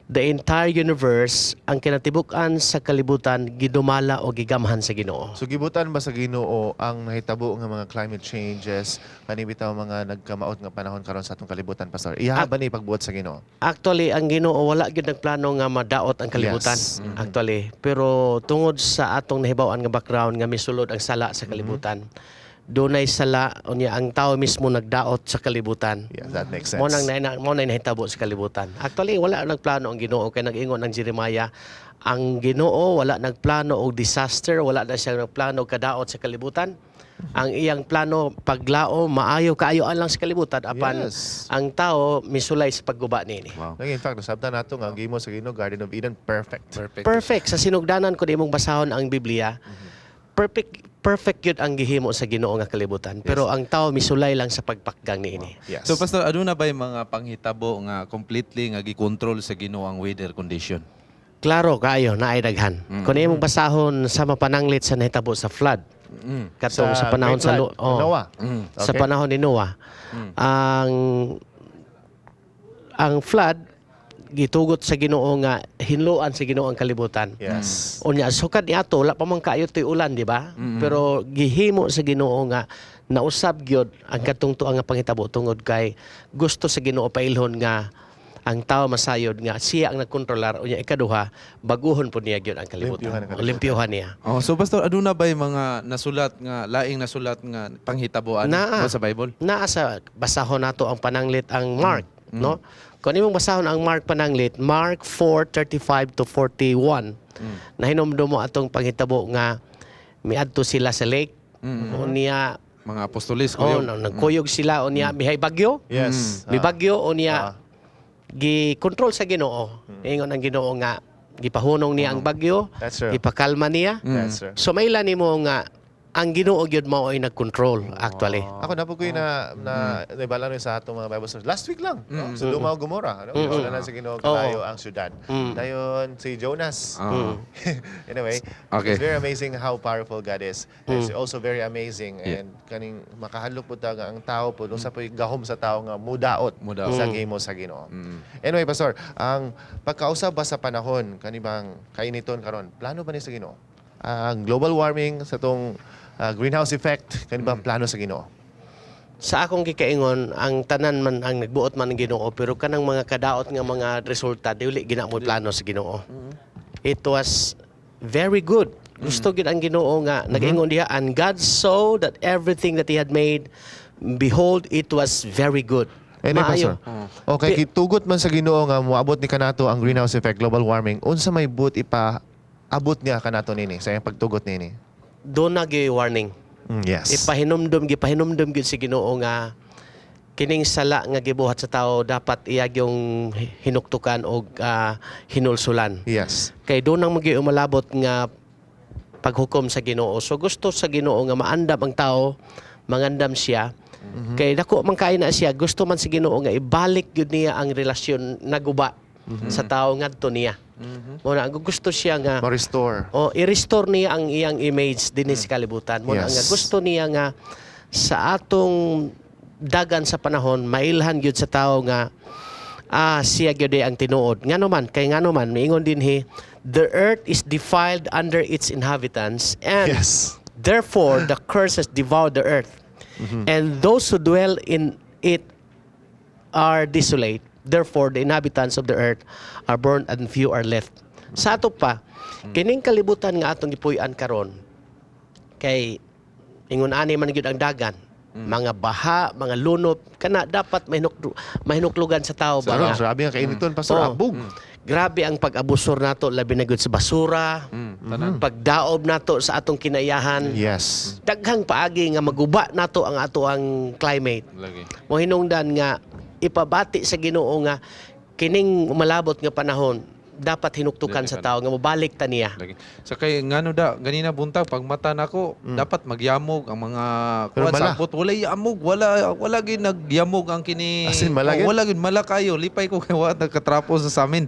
The entire universe, ang kinatibuk-an sa kalibutan, gidumala o gigamhan sa Ginoo. So gibutan ba sa Ginoo ang nahitabo nga mga climate changes, kani bitaw mga nagkamaot nga panahon karon sa atong kalibutan, Pastor? Iyaha ba ni pagbuot sa Ginoo? Actually, ang Ginoo wala gyud nagplano nga madaot ang kalibutan. Actually, pero tungod sa atong nahibaw-an nga background nga misulod ang sala sa kalibutan. Dunay sala, unya ang tao mismo nagdaot sa kalibutan. Yeah, that makes sense. Mo nang nahitabo sa kalibutan. Actually, wala nagplano ang Ginoo kay nag-ingon ang Jeremiah, ang Ginoo wala nagplano og disaster, wala na siya nagplano og kadaot sa kalibutan. Ang iyang plano paglao maayo kaayo lang sa kalibutan apan ang tao misulay sa pagguba niini. Wow. In fact, nasabtan nato nga ang gihimo sa Ginoo, Garden of Eden, perfect. Perfect. Perfect sa sinugdanan ko imong basahon ang Biblia. Perfect perfect yun ang gihimo sa Ginoo nga kalibutan. Pero ang tao misulay lang sa pagpakgang niini. So Pastor, ano na ba yung mga panghitabo nga completely nga gikontrol sa Ginoo ang weather condition? Klaro kaayo naay daghan. Kung imong basahon sa mapananglit sa nahitabo sa flood. Katong Sa sa panahon Great sa Flood, oh, Noah. Sa panahon ni Noah. Ang flood gitugot sa Ginoo nga hinloan sa Ginoo ang kalibutan. Unya sukad niadto wala pa man kaayo to'y ulan, di ba? Pero gihimo sa Ginoo nga nausab gyud ang katong tuang nga panghitabo tungod kay gusto sa Ginoo pailhon nga ang tao masayod nga siya ang nagkontrolar, unya ikaduha, baguhon po niya gyud ang kalibutan. Limpyuhan ang kalibutan. Limpyuhan niya. Oh, so Pastor, ano na ba yung mga nasulat nga laing nasulat nga panghitaboan Naa. ba sa Bible? Naa sa basahon nato ang pananglit ang Mark, no? Kung imong basahon ang Mark pananglit, Mark 4:35 to 41. Nahinumdum mo atong panghitabo nga miadto sila sa lake. Unya mga apostolis oh, kuyog. no, nagkuyog sila, unya mihay bagyo. Mi bagyo, unya gi-control sa Ginoo. Ingon ang Ginoo nga gipahunong niya ang bagyo, That's true. gipakalma niya. That's true. So maila nimo nga ang Ginoo gyud mao ay nag-control actually. Ako na po ko yung na naibala rin sa atong mga Bible stories. Last week lang, no? Sa Dumao Gomora. No? Wala na sa Ginoo kalayo ang syudad. Dayon si Jonas. Anyway, it's very amazing how powerful God is. It's also very amazing and kaning makahadlok po ta nga ang tao po unsa po gahom sa tao nga mudaot, Mudaot. sa gihimo sa Ginoo. Anyway, Pastor, ang pagkausab ba sa panahon kanibang kainiton karon, plano ba ni sa Ginoo? Ang global warming sa tong greenhouse effect, kanibang plano sa Ginoo? Sa akong gikaingon, ang tanan man ang nagbuot man ang Ginoo, pero kanang mga kadaot nga mga resulta dili gina mo plano sa Ginoo. It was very good. Gusto gid ang Ginoo nga nag-ingon diha, "And God saw that everything that he had made, behold, it was very good." Anyway, Maayo. Pastor. Okay, gitugot man sa Ginoo nga moabot ni kanato ang greenhouse effect, global warming. Unsa may buot ipa abot niya kanato nini sa iyang pagtugot nini? Doon na gyud warning. Ipahinumdum, gipahinumdum gyud si Ginoo nga kining sala nga gibuhat sa tao dapat iya yung hinuktukan og hinulsulan. Kay doon ang magi umalabot nga paghukom sa Ginoo. So gusto sa Ginoo nga maandam ang tao, mangandam siya. Kay dako man kaayo na siya, gusto man sa Ginoo nga ibalik gyud niya ang relasyon naguba sa tao ngadto niya. Mo na gusto siya nga ma-restore. Oh, i-restore niya ang iyang image dinhi sa kalibutan. Mo na nga gusto niya nga sa atong dagan sa panahon mailhan gyud sa tao nga siya gyud ang tinuod. Ngano man kay ngano man miingon dinhi, "The earth is defiled under its inhabitants and therefore the curse has devoured the earth. And those who dwell in it are desolate. Therefore the inhabitants of the earth are burned and few are left." Sa ato pa, kining kalibutan nga atong gipuy-an karon kay ingon ani man gyud ang dagan, mga baha, mga lunop, kana dapat mahinuklugan sa tao ba? Sarap, grabe ang kainiton, Pastor. Oo. Abog. Grabe ang pag-abusor nato labi na gyud sa basura, pagdaob nato sa atong kinaiyahan. Daghang paagi nga maguba nato ang ato ang climate. Lagi. Mo hinungdan nga ipabati sa Ginoo nga kining umalabot nga panahon dapat hinuktukan sa tao nga mobalik ta niya. Lagi. Sa kay ngano da ganina buntag pag mata nako dapat magyamog ang mga Pero kuwan mala. sapot wala yamog, wala wala gid nagyamog ang kini. As in, mala Oh, gid? wala gid mala kayo, lipay ko kay wa nagkatrapo sa samin.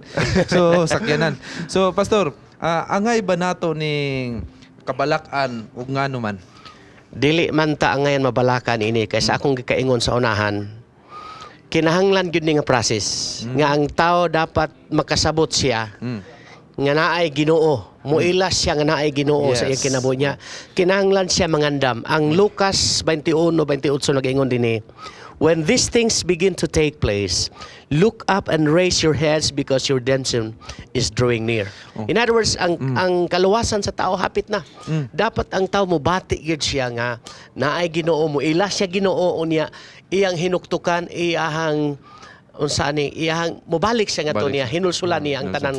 So sakyanan. So Pastor, angay ba nato ning kabalak-an ug ngano man? Dili man ta angayan mabalakan ini kay sa akong gikaingon sa unahan, Kinahanglan gyud ni nga process nga ang tao dapat makasabot siya nga naay Ginoo. Muila siya nga naay Ginoo sa iyang kinabuhi niya. Kinahanglan siya mangandam. Ang Lucas 21:28 nag-ingon dinhi, "When these things begin to take place, look up and raise your heads because your redemption is drawing near." In other words, ang kaluwasan sa tao hapit na. Dapat ang tao mobati gyud siya nga naay Ginoo, mo ila siya Ginoo, unya iyang hinuktukan, iyahang unsa ni iyahang mobalik siya nga Balik. niya, hinulsulan niya ang tanang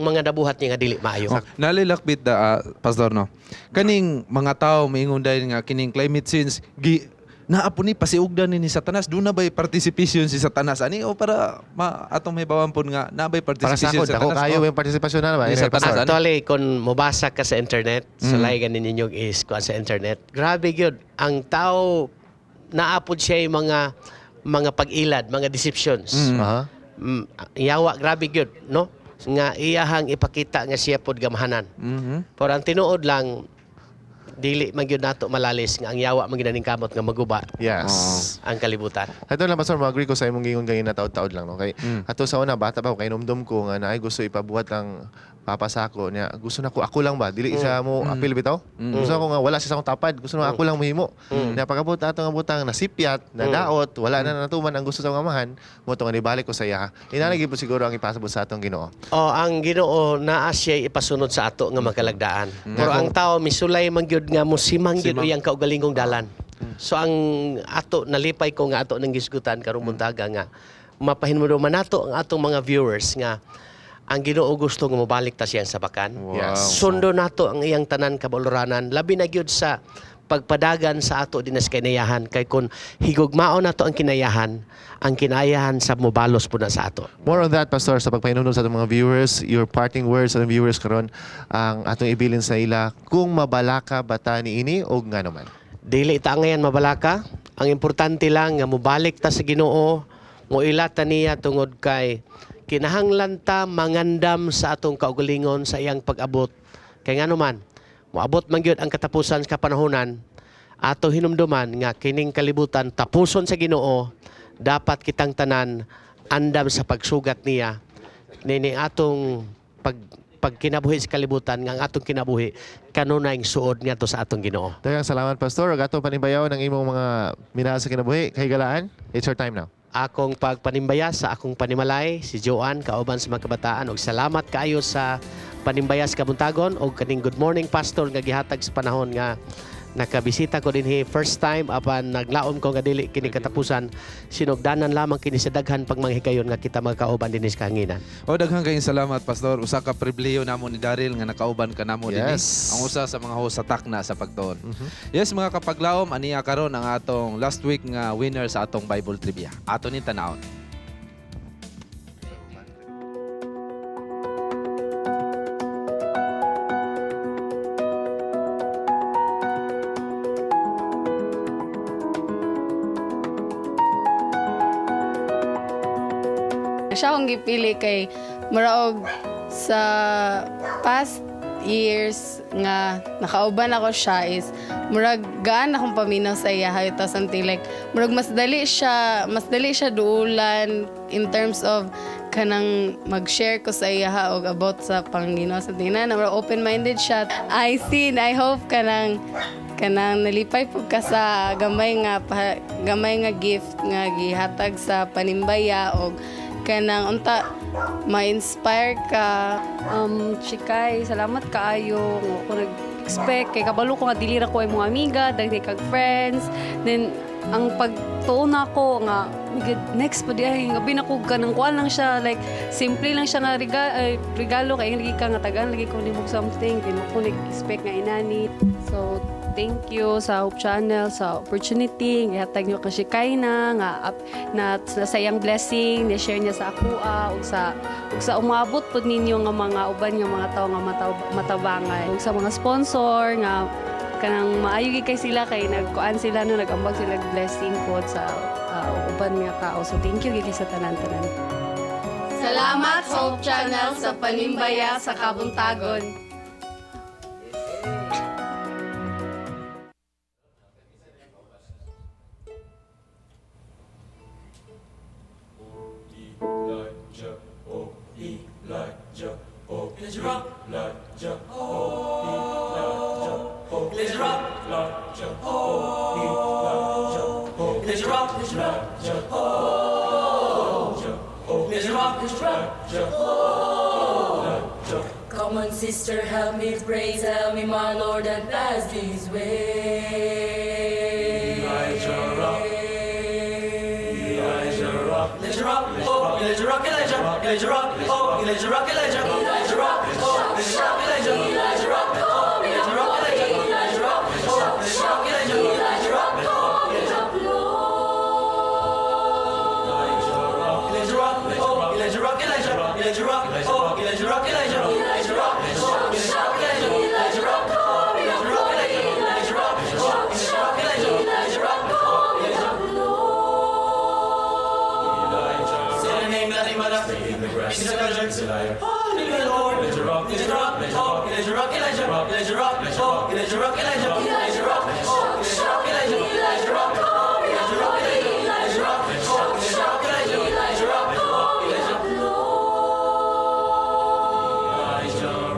mga nabuhat niya nga dili maayo. Oh, nalilakbit da, pastor, no. Kaning mga tao miingon dahil nga kining climate change gi naa po ni pasiugdan ni Satanas, duna ba'y participation si Satanas ani o para ma atong mahibawan pod nga naa ba'y Para sa participation ako, si dako Satanas? kayo Oh. yung partisipasyon na ba? Ni Anyway, Satanas, Pastor. ano? Actually, kung mobasa ka sa internet, sa mm. ninyo is kuan sa internet, grabe gyud ang tao, naapod siya yung mga pag-ilad, mga deceptions. Yawa, grabe gyud, no? Nga iyahang ipakita nga siya pod gamhanan. Pero ang tinuod lang, dili man gyud nato malalis nga ang yawa man gyud kamot nga maguba ang kalibutan. Ato lang, Pastor, mag-agree ko sa imong gingon ganina, taod-taod lang, no? Kay ato sa una, bata pa ko, kay numdum ko nga naay gusto ipabuhat ang papa sa ako niya. Gusto na ko ako lang ba? Dili siya mo apil bitaw. Gusto ako nga wala siya sa akong tapad. Gusto na ako lang mohimo. Na pagabot ato nga butang nasipyat, nadaot, wala na natuman ang gusto sa akong amahan, mo to nga nibalik ko sa iya. Inana gyud po siguro ang ipasabot sa atong Ginoo. Oh, ang Ginoo naa siya ipasunod sa ato nga makalagdaan. Pero ang tao misulay man gyud nga mosimang gyud Simang. iyang kaugalingong dalan. So ang ato, nalipay ko nga ato nang gisgutan karong buntaga nga mapahinumduman nato ang atong mga viewers nga ang Ginoo gusto nga mobalik ta siyang sabakan. Yes. Sundo nato ang iyang tanan kabaluranan, labi na gyud sa pagpadagan sa ato dinas kinayahan, kay kun higugmaon nato ang kinayahan sa mobalos po na sa ato. More on that, Pastor, sa pagpahinumdum sa atong mga viewers, your parting words sa atong viewers karon, ang atong ibilin sa ila kung mabalaka ba ta niini o nga naman. Dili ta ngayon mabalaka. Ang importante lang nga mobalik ta sa Ginoo, moila ta niya tungod kay kinahanglan ta mangandam sa atong kaugalingon sa iyang pag-abot. Kay ngano man, moabot man gyud ang katapusan sa kapanahonan, ato hinumduman nga kining kalibutan tapuson sa Ginoo, dapat kitang tanan andam sa pagsugat niya nini atong pagkinabuhi sa kalibutan nga ang atong kinabuhi kanunay suod ngadto sa atong Ginoo. Daghang salamat, Pastor. Ug atong panimbayaw ng imong mga minahal sa kinabuhi. Kahigalaan, it's your time now. Akong pagpanimbaya sa akong panimalay si Joanne kauban sa mga kabataan, og salamat kaayo sa panimbaya sa kabuntagon og kaning good morning, pastor, nga gihatag sa panahon nga nakabisita ko dinhi first time, apan naglaom ko nga dili kini katapusan, sinugdanan lamang kini sa daghan pang mga higayon nga kita magkauban dinhi sa kahanginan. O daghan kayong salamat, pastor. Usa ka pribilehiyo namo ni Daryl nga nakauban ka namo dinhi. Ang usa sa mga host sa Takna sa Pagtuon. Yes, mga kapaglaom, aniya karon ang atong last week nga winner sa atong Bible trivia. Ato ni tanawon. Siya akong gipili kay muraog sa past years nga nakauban ako siya is murag gaan akong paminaw sa iya ito, something like murag mas dali siya duulan in terms of kanang mag-share ko sa iya og about sa Panginoon, something na murag open-minded siya. I see and I hope kanang nalipay pud ka sa gamay nga gift nga gihatag sa panimbaya og kanang unta ma-inspire ka. Chikay, salamat kaayo. Nga ako nag-expect kay kabalo ko nga dili ra ko ay mga amiga, daghay kag friends. Then ang pagtuon nako nga my God, next pa di ay gabi na ko kanang kuan lang siya, like simple lang siya nga ay, regalo kay lagi ka nga tagaan lagi ko nimo something, di mo ko nag-expect nga inani. So thank you sa Hope Channel sa opportunity gihatag niyo kay Shekina nga up, na sa iyang blessing ni share niya sa akoa ug sa umabot pod ninyo nga mga uban nga mga tawo nga matabangan ug sa mga sponsor nga kanang maayo gid kay sila kay nagkuan sila no, nagambag sila og blessing pod sa uban nga tao. So thank you gid sa tanan-tanan. Salamat, Hope Channel, sa panimbaya sa kabuntagon. Elijah Rock, Elijah, oh, Elijah, oh, Elijah Rock, Elijah, oh, Elijah, oh, Elijah Rock, Elijah, oh, Elijah Rock, Elijah, oh, Elijah. Come on, sister, help me pray. Tell me, my Lord, and pass this way. Elijah Rock, Elijah Rock, Elijah Rock, oh, Elijah Rock, Elijah, Elijah Rock, oh, Elijah Rock, Elijah, Elijah Rock, oh, Elijah Rock, Elijah, Elijah Rock, oh, Elijah Rock, Elijah, Elijah Rock, oh, Elijah Rock, Elijah, Elijah Rock, oh, Elijah Rock, Elijah Rock, oh, Elijah Rock, Elijah, Elijah Rock, oh, Elijah Rock, Elijah, Elijah Rock, oh, Elijah Rock, Elijah, Elijah Rock, oh, Elijah Rock, Elijah, Elijah Rock, oh, Elijah Rock, Elijah, Elijah Rock, oh, Elijah. Say the name, nothing but a piece of treasure. Holy Lord, Elijah Rock, Elijah Rock, oh, Elijah Rock, Elijah, Elijah Rock, oh, Elijah Rock, Elijah, Elijah Rock, oh, Elijah Rock, Elijah, Elijah Rock, oh, Elijah Rock, Elijah, Elijah Rock, oh, Elijah Rock, Elijah, Elijah Rock, oh, Elijah. Elijah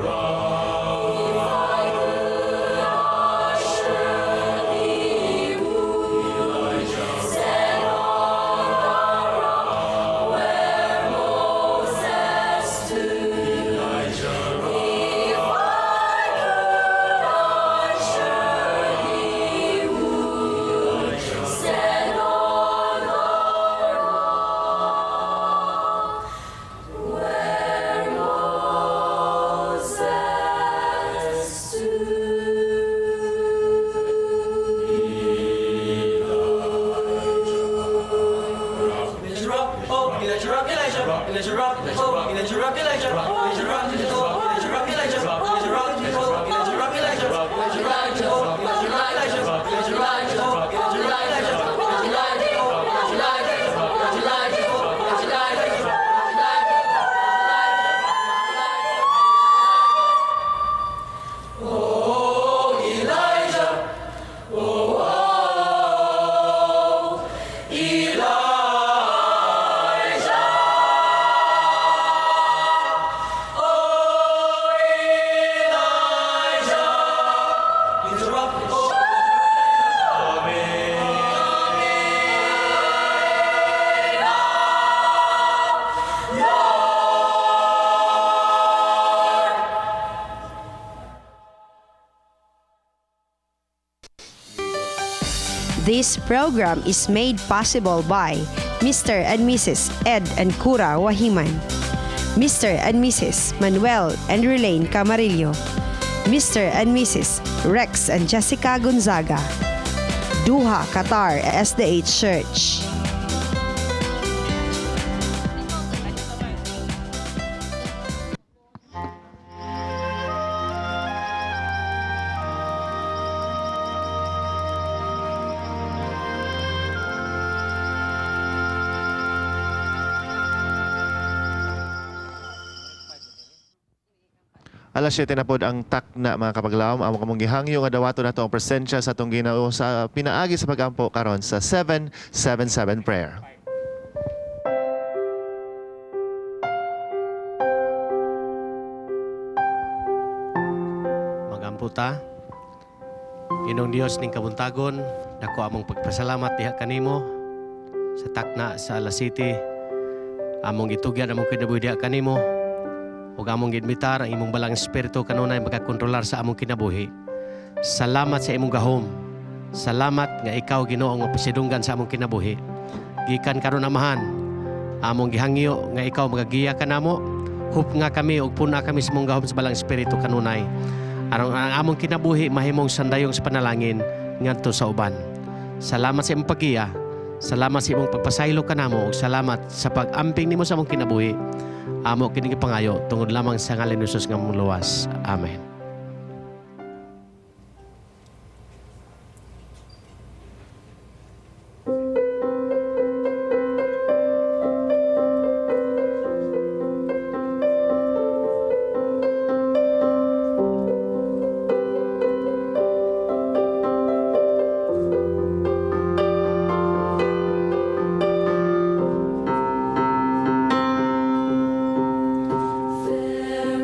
Elijah Rock, oh, Elijah Rock, Elijah, Elijah Rock, oh, Elijah Rock, Elijah, Elijah Rock, oh, Elijah Rock, Elijah, Elijah Rock, oh, Elijah Rock, Elijah, Elijah Rock, oh, Elijah Rock, Elijah, Elijah Rock, oh, Elijah Rock, Elijah, Elijah Rock, oh, Elijah Rock, Elijah, Elijah Rock, oh, Elijah Rock, Oh, Elijah, oh, oh, Elijah, oh, Elijah, Elijah Rock, oh, Amen. This program is made possible by Mr. and Mrs. Ed and Cura Wahiman, Mr. and Mrs. Manuel and Relaine Camarillo, Mr. and Mrs. Rex and Jessica Gonzaga, Duha, Qatar SDH Church. Alas 7 na pod ang takna, mga kapaglaom. Amo kamong gihangyo nga dawato nato ang presensya sa atong Ginoo sa pinaagi sa pagampo karon sa 777 prayer. Magampo ta. Ginoong Dios ning kabuntagon, dako among pagpasalamat diha kanimo sa takna sa alas 7. Among gitugyan among kinabuhi diha kanimo. Ug among giinbitar ang imong balang espiritu kanunay magakontrolar sa among kinabuhi. Salamat sa imong gahom. Salamat nga ikaw, Ginoo, ang mapasidunggan sa among kinabuhi. Gikan karon, Amahan, among gihangyo nga ikaw magagiya kanamo. Hup nga kami ug puna kami sa imong gahom sa balang espiritu kanunay. Aron ang among kinabuhi mahimong sandayong sa panalangin ngadto sa uban. Salamat sa imong paggiya. Salamat sa imong pagpasaylo kanamo ug salamat sa pag-amping nimo sa among kinabuhi. Amo kini gipangayo tungod lamang sa ngalan ni Jesus nga among luwas. Amen. Fair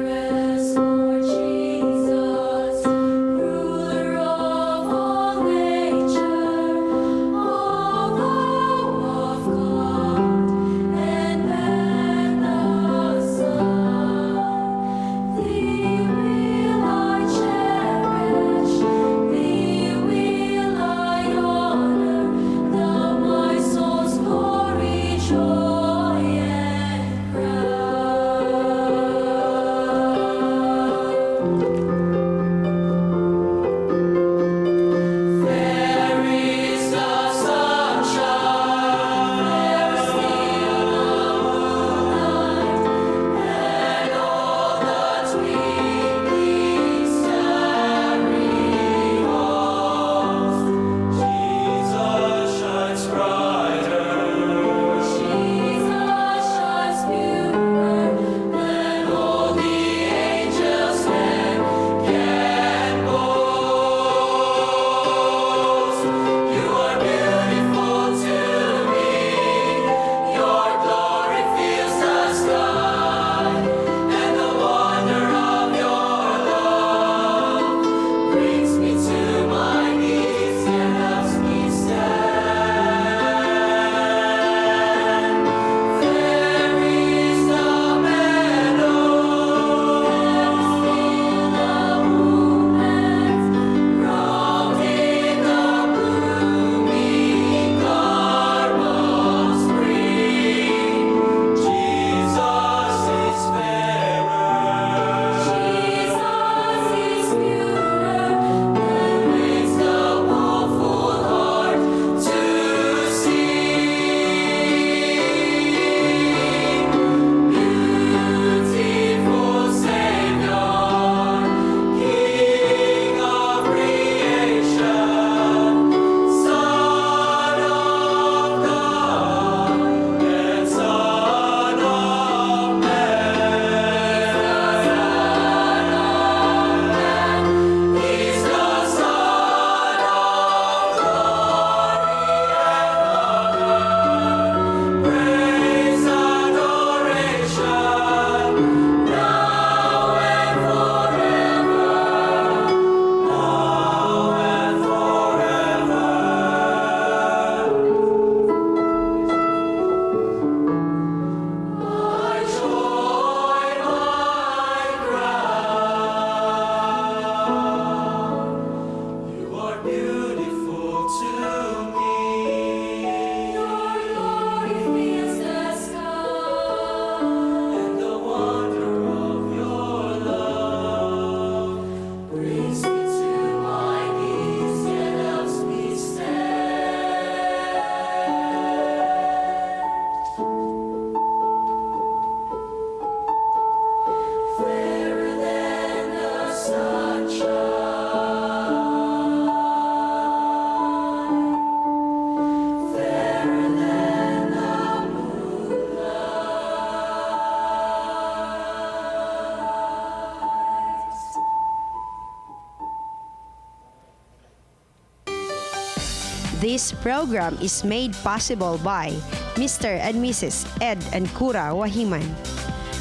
This program is made possible by Mr. and Mrs. Ed and Cura Wahiman,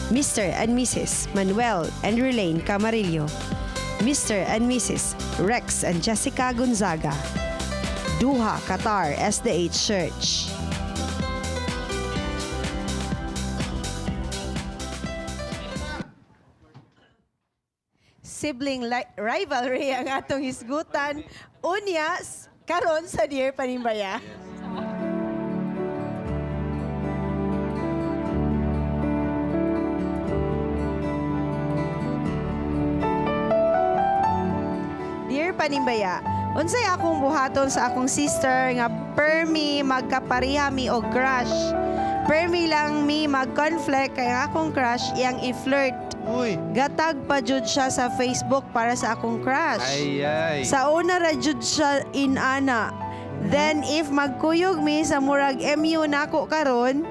Mr. and Mrs. Manuel and Relaine Camarillo, Mr. and Mrs. Rex and Jessica Gonzaga, Doha, Qatar SDA Church. Sibling rivalry ang atong hisgutan unya karon sa Dear Panimbaya. Dear Panimbaya, unsay akong buhaton sa akong sister nga permi magkapareha mi og crush. Permi lang mi mag-conflict kay ang akong crush iyang i-flirt. Uy. Gatag pa jud siya sa Facebook para sa akong crush. Ay, ay. Sa una ra jud siya inana. Then if magkuyog mi sa murag MU nako karon,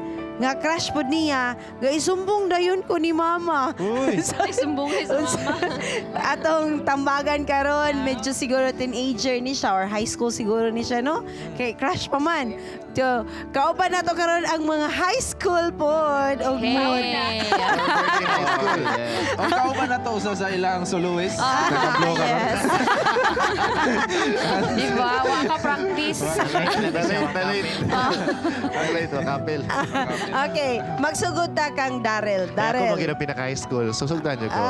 nga crush pod niya, ga isumbong dayon ko ni mama. Uy. Isumbong sa mama. Atong tambagan karon, medyo siguro teenager ni siya or high school siguro ni siya, no? Kay crush pa man. So, kauban nato karon ang mga high school pod. Og Hey! Ang kauban na to usa sa ilang soloist. Ah, Naka-blow ka yes. Di ba? Wa ka practice. Late, late. Ang late, makapil. Okay, magsugod ta kang Daryl. Kaya ako Daryl. maging ang pinaka-high school. Susugdan niyo ko.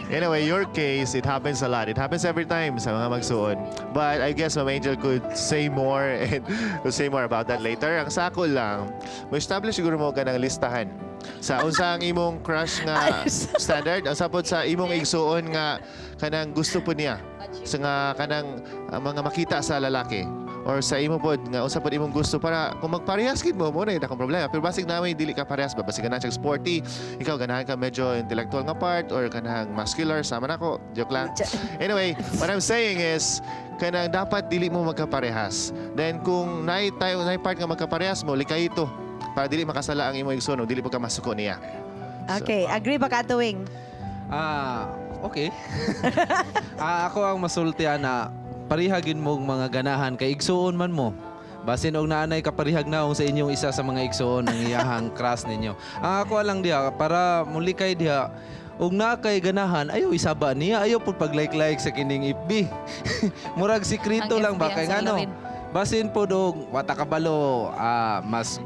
Anyway, your case, it happens a lot. It happens every time sa mga magsuon. But I guess Ma'am Angel could say more and could say more about that later. Ang sako lang, mo-establish siguro mo ka ng listahan. Sa unsa ang imong crush nga standard, ang sapod sa imong igsuon nga kanang gusto po niya. Sa nga kanang mga makita sa lalaki or sa imo pod nga unsa pod imong gusto para kung magparehas gid mo mo na akong problema, pero basig namin dili ka parehas ba, basig ganahan siya sporty, ikaw ganahan ka medyo intellectual nga part or kanang muscular sama nako, joke lang. Anyway, what I'm saying is kanang dapat dili mo magkaparehas. Then kung naay tayo naay part nga magkaparehas mo, likay ito para dili makasala ang imong igsuon o dili po ka masuko niya. Okay, agree ba ka tuwing? Ah, okay. Ako ang masulti ana, parihagin mong mga ganahan kay igsuon man mo. Basin og naanay kaparihag naong sa inyong isa sa mga igsuon ang iyahang crush ninyo. Ang ako lang diha para muli kay diha og naa kay ganahan ayo isaba niya, ayo pud pag-like-like sa kining FB. Murag sikreto Ang lang FB ba ang kay ngano? salarin. Basin pod og wata kabalo mas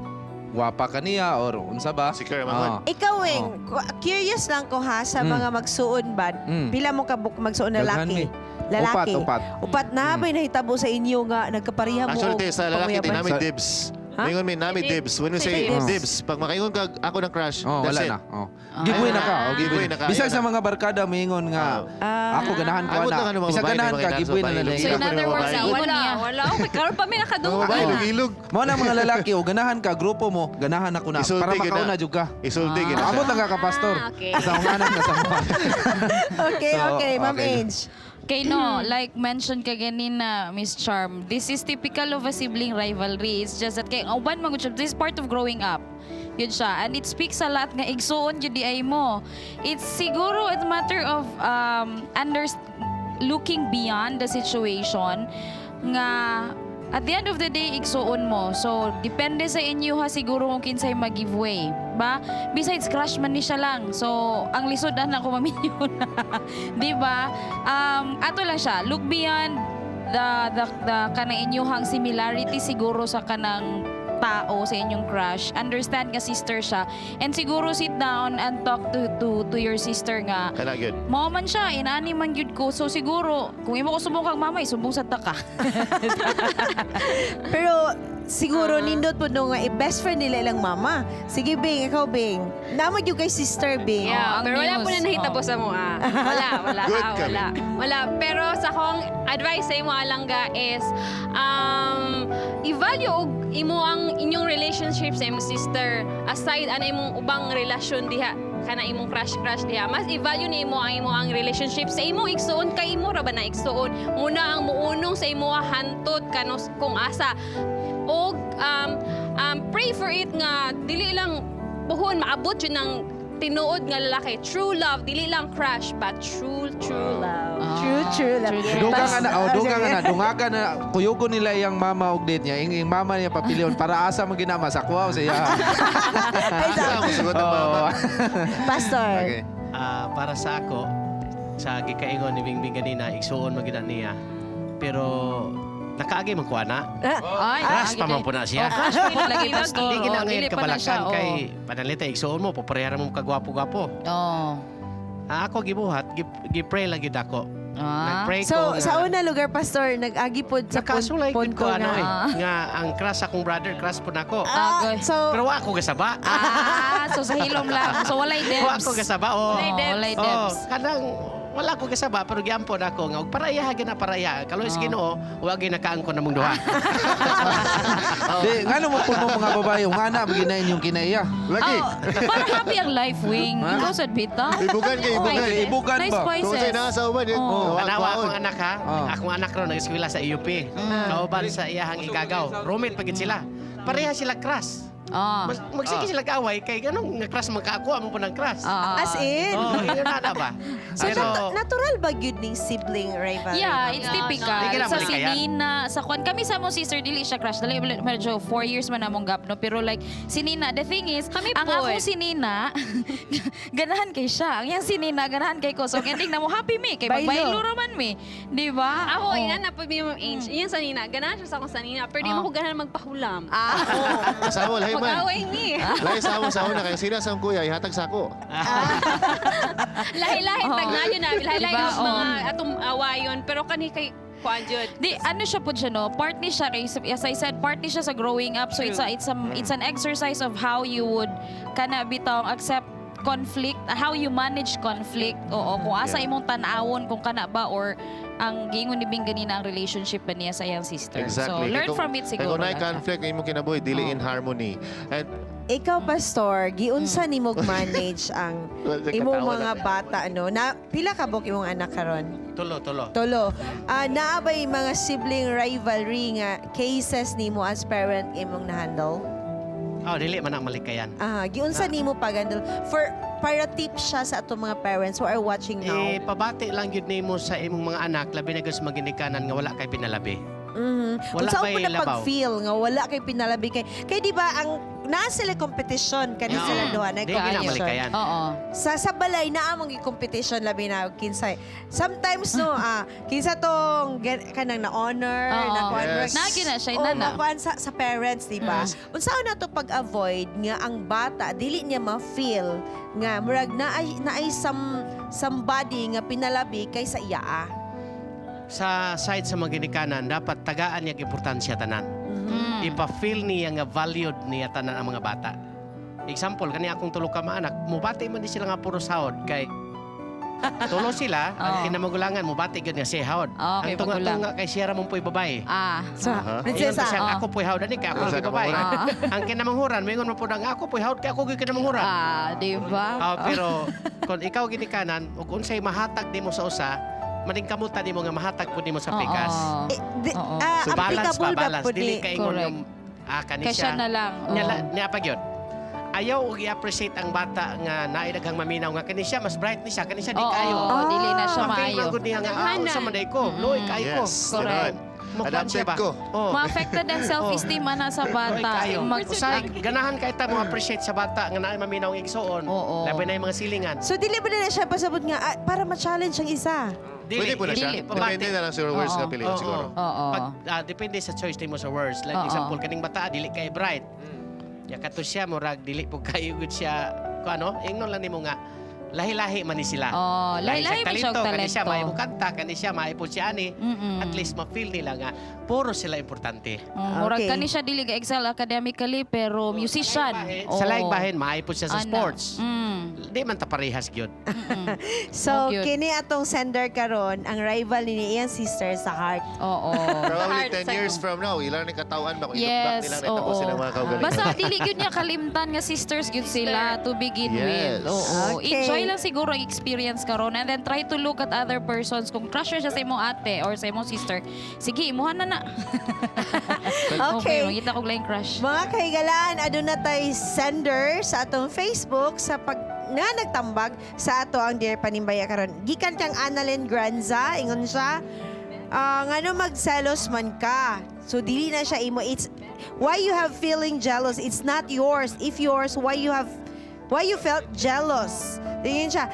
gwapa ka niya or unsa ba? Secure Ah. Ikaw, Wing, curious lang ko ha sa mga magsuon ba? Pila mo kabuk magsuon na Daghan laki? mi. Lalaki. Upat, upat. Upat na ba'y nahitabo sa inyo nga nagkapareha mo Actually, og te, sa lalaki, panguyaban? namin dibs. Ha? Ningon mi, nami dibs. When we say Dibs. dibs, pag makaingon ka, ako ng crush, Oh, that's wala it. na. Oh. Giveaway na ka. Oh, giveaway Giveaway na. na ka. Bisag Ayun sa na. mga barkada miingon nga ako ganahan ko Abot ana. na ka ng mga Bisag babae, ganahan may ka mga giveaway na inaso, lang. So in other words, Babae. wala. Wala. Okay, karon pa may nakadungog. Mga babae, ilog-ilog. Mo na mga lalaki o ganahan ka grupo mo, ganahan ako na Isulti para gid na. makauna jud ka. Isulti gid na siya. Abot lang ka ka pastor. Ah, okay. Sa akong anak na sa mga. Okay, So, okay, Ma'am okay. Ange. Okay, no, like mentioned ka ganina, Miss Charm, this is typical of a sibling rivalry. It's just that kay ang uban man gud siya, this is part of growing up. Yun siya. And it speaks a lot nga igsuon jud di ay mo. It's siguro it's matter of looking beyond the situation nga at the end of the day, igsuon mo. So, depende sa inyo ha siguro kung kinsay mag-give way. Ba? Besides, crush man ni siya lang. So, ang lisod na ko maminyo na. Di ba? Ato lang siya. Look beyond the kanang inyuhang similarity siguro sa kanang tao sa inyong crush. Understand nga sister siya. And siguro sit down and talk to your sister nga Kana gyud. Mao man siya, inaani man gyud ko. So siguro, kung imo ko sumbong kang mama, isumbong sa ta ka. Pero siguro nindot po nung best friend nila ilang mama. Sige, Bing, ikaw, Bing. Namo yung kay sister, Bing. Yeah, Oh, ang pero wala po news. na nahitabo sa mo ah. Wala, wala, Good ah, kami. wala. Wala. Pero sa akong advice sa imo alangga is i-value og imo ang inyong relationship sa imong sister aside ana imong ubang relasyon diha kana imong crush crush diha, mas i-value nimo ang imo ang relationship sa imong igsuon kay imo ra ba na igsuon muna ang muunong sa imo hantod kanos kung asa og pray for it nga dili lang puhon maabot yun ang tinuod nga lalaki. True love, dili lang crush, but true, true love. True, true love. Dugang ana, oh, dugang ana, dungaga na kuyugo nila iyang mama og date niya. Ing mama niya papilion para asa man ginama sakwaw sa iya. Asa mo sugot ang mama? Pastor. Okay. Ah, para sa ako, sa gikaingon ni Bingbing ganina, igsuon man gid na niya. Pero nakaagi man ko ana. Ay, Crush pa man po na siya. Oh, crush pa po lagi, Pastor. Di Oh, gina ngayon dili pa na siya. kabalakan Oh. kay panalita igsuon mo, papareha mo kagwapo-gwapo. Oh. Ah, ako gibuhat, gi-pray lang gid ako. Nag-pray So, ko nga, sa una lugar, Pastor, nag-agi pod sa Nakasulay pon gid ko ko ano nga. eh, nga ang crush akong brother, crush po nako. Ah, so, Pero wa ako gasaba. Ah, so sa hilom lang. So walay debs. Wa ako gasaba, oh. Walay debs. Walay Oh, debs. kanang wala ko gasaba pero giampon ako nga og paraya gina paraya. Kaloy sa Ginoo, wa ginakaangkon namong duha. Di ngano mo puno mga babae, nga na ginain yung kinaiya. Lagi. Oh, para happy ang life, Wing. Ha? Ikaw sad bita. Ibugan kay ibugan. Oh, Ibugan nice ba? Kung spices. sa'yo nasa uban, yun. Oh. Tanawa akong anak ha. Oh. Akong anak ron nag-eskwela sa UP. Kauban sa iyahang igagaw. Roommate pagid sila. Pareha sila crush. Ah. Magsige sila kaaway kay ganong nga crush man ka ako amo po ng crush. Ah. As in. Oh, yun na na ba? So, Pero natural ba yun ning sibling rivalry? Yeah, it's typical. Di ka na Sa malikayan. si Nina, sa kwan. Kami sa mong sister, dili siya crush. Dali, medyo 4 years man among gap, no? Pero like, si Nina, the thing is, Kami ang pod. akong si Nina, ganahan kay siya. Ang iyang si Nina, ganahan kay ko. So, ang ending na mo, happy me. Kay Baylo. magbaylo raman me. Di ba? Ako, Oh. ina na po minimum age. Iyan sa Nina. Ganahan siya sa akong sa Nina. Pero di mo ko ganahan magpahulam. Ah. Asawa, lahi man. Mag-away ni. Lahi sa amo sa una kay sina sa akong kuya ihatag sa ako. Lahi-lahi, Oh. tagnayo na. Lahi-lahi Diba? ang mga Oh. atong awayon. Pero kani kay Kuan jud. Di ano siya po siya no? Part ni siya kay, as I said, part ni siya sa growing up. So it's an exercise of how you would kana bitawng accept conflict, how you manage conflict. Oo, kung asa imong tan-awon kung kana ba or ang giingon ni Bing ganina ang relationship ba niya sa iyang sister. Exactly. So learn Kay from it kay siguro. kung naay lang siya. conflict ang imong kinabuhi, dili in harmony. And Ikaw, Pastor, giunsa nimo manage ang Well, imong katawa mga na. bata, no? Na, pila ka buk imong anak karon? Tulo, tulo. Tulo. Ah, naa ba'y mga sibling rivalry nga cases nimo as parent imong na-handle? Oh, dili man ang malikayan. Ah, giunsa nimo pag-handle for para tip siya sa atong mga parents who are watching now. Eh, pabati lang gyud nimo sa imong mga anak, labi na gyud sa maginikanan nga wala kay pinalabi. Wala Unsa ba'y po na labaw? pag-feel nga wala kay pinalabi kay di ba ang naa sila competition kani Oo. sila duha na Di gina competition. malikayan. Oo. Sa balay naa mong competition labi na og kinsay. Sometimes no kinsa tong kanang na honor Oo. na kuan Yes. Nagi na siya, Oh, inana. makuan sa parents, di ba? Unsa na to pag-avoid nga ang bata dili niya ma-feel nga murag naay somebody nga pinalabi kaysa iya. Sa side sa mga ginikanan, dapat tagaan niya ang importansya tanan. Ipa-feel niya nga valued niya tanan ang mga bata. Example, kani akong tulo ka maanak, mubati man di sila nga puro sahod kay tulo sila, ang kinamagulangan mubati gyud nga siya hawod. Okay, ang tunga-tunga magulang. kay siya ra mong puy babae. Ah. So, Aha. prinsesa. Ingon pa siya, Oh. ako puy hawod ani kay ako Prinsesa gyud babae. ka Ang kinamanghuran, moingon man pud ang ako puy hawod kay ako gyud kinamanghuran. Ah, di ba? Ah, pero kung ikaw ginikanan ug unsay mahatag nimo sa usa, maningkamutan nimo nga mahatag pud nimo sa pikas. Oo. Eh, di, Oo. ah, So balance applicable pa, ba balance. po Dili ni ka ingon Correct. yung kani Kay siya na lang. Nya, Oo. niya pa gyud. Ayaw og i-appreciate ang bata nga naay daghang maminaw nga kani siya mas bright ni siya kani siya di Oo, kaayo. dili na siya Ma-feel maayo. man gud niya nga unsa man day ko, luoy kaayo ko. Yes, Correct. tinuod. Mukuan siya Adapted ba? ko. Oh. Ma-affected ang self-esteem ana sa Luoy bata. kaayo. Usahay, ganahan kay ta mo appreciate sa bata nga naay maminaw ang igsuon. Oo. Labi na yung mga silingan. So dili ba nila siya pasabot nga para ma-challenge ang isa? Dili, Pwede po na siya. Dili. Depende na lang siguro words Oo. nga piliin Oo. siguro. Oo. Pag, depende sa choice nimo sa words. Like Oo. example, kaning bata dili kay bright. Ya kato siya murag dili po kayo gud siya ko ano, ingnon lang nimo nga lahi-lahi man ni sila. Oh, lahi-lahi man siya og Kani siya talento. maayo mo kanta, kani siya maayo po siya ani. At least ma-feel nila nga puro sila importante. Oh, murag Okay. kani siya dili ga excel academically pero musician. Sa laing bahin maayo po siya sa Ana. sports. Di man ta parehas gyud. So Oh, cute. kini atong sender karon ang rival ni iyang sister sa heart. Oo. Probably 10 years from now, ilan ni katawan ba kung i-look back Yes, nila natapos oo. silang mga kaugalingon. Basta dili gyud niya kalimtan nga sisters gyud sila to begin Yes. with. Oo. Okay. Enjoy lang siguro ang experience karon and then try to look at other persons kung crush siya sa imong ate or sa imong sister. Sige, imuha na na. Okay. Mangita kog laing crush. Mga kahigalaan, aduna tay sender sa atong Facebook sa pag nga nagtambag sa ato ang Dear Panimbaya karon. Gikan kang Annalyn Granza, ingon siya, ngano magselos man ka. So dili na siya imo. It's why you have feeling jealous. It's not yours. If yours, why you felt jealous? Tingin siya,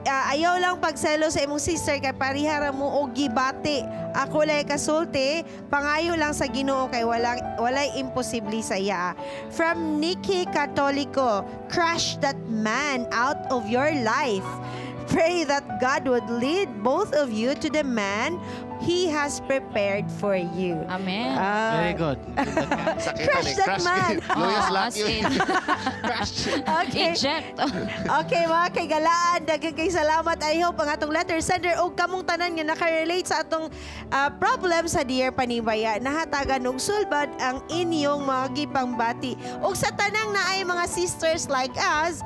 ayaw lang pagselos sa imong sister kay parihara mo og gibati. Ako lay kasulti, pangayo lang sa Ginoo kay walay imposible sa iya. From Nikki Catolico, crush that man out of your life. Pray that God would lead both of you to the man He has prepared for you. Amen. Very good. Sakit Crush eh. that Crush man. Lawyers Ah, lock as you. in. Okay. Eject. Okay, mga kaigalaan, daghang kay salamat. I hope ang atong letter sender og kamong tanan nga nakarelate sa atong problem sa Dear Panimbaya, nahatagan og sulbad ang inyong mga gipangbati. Og sa tanang naay mga sisters like us,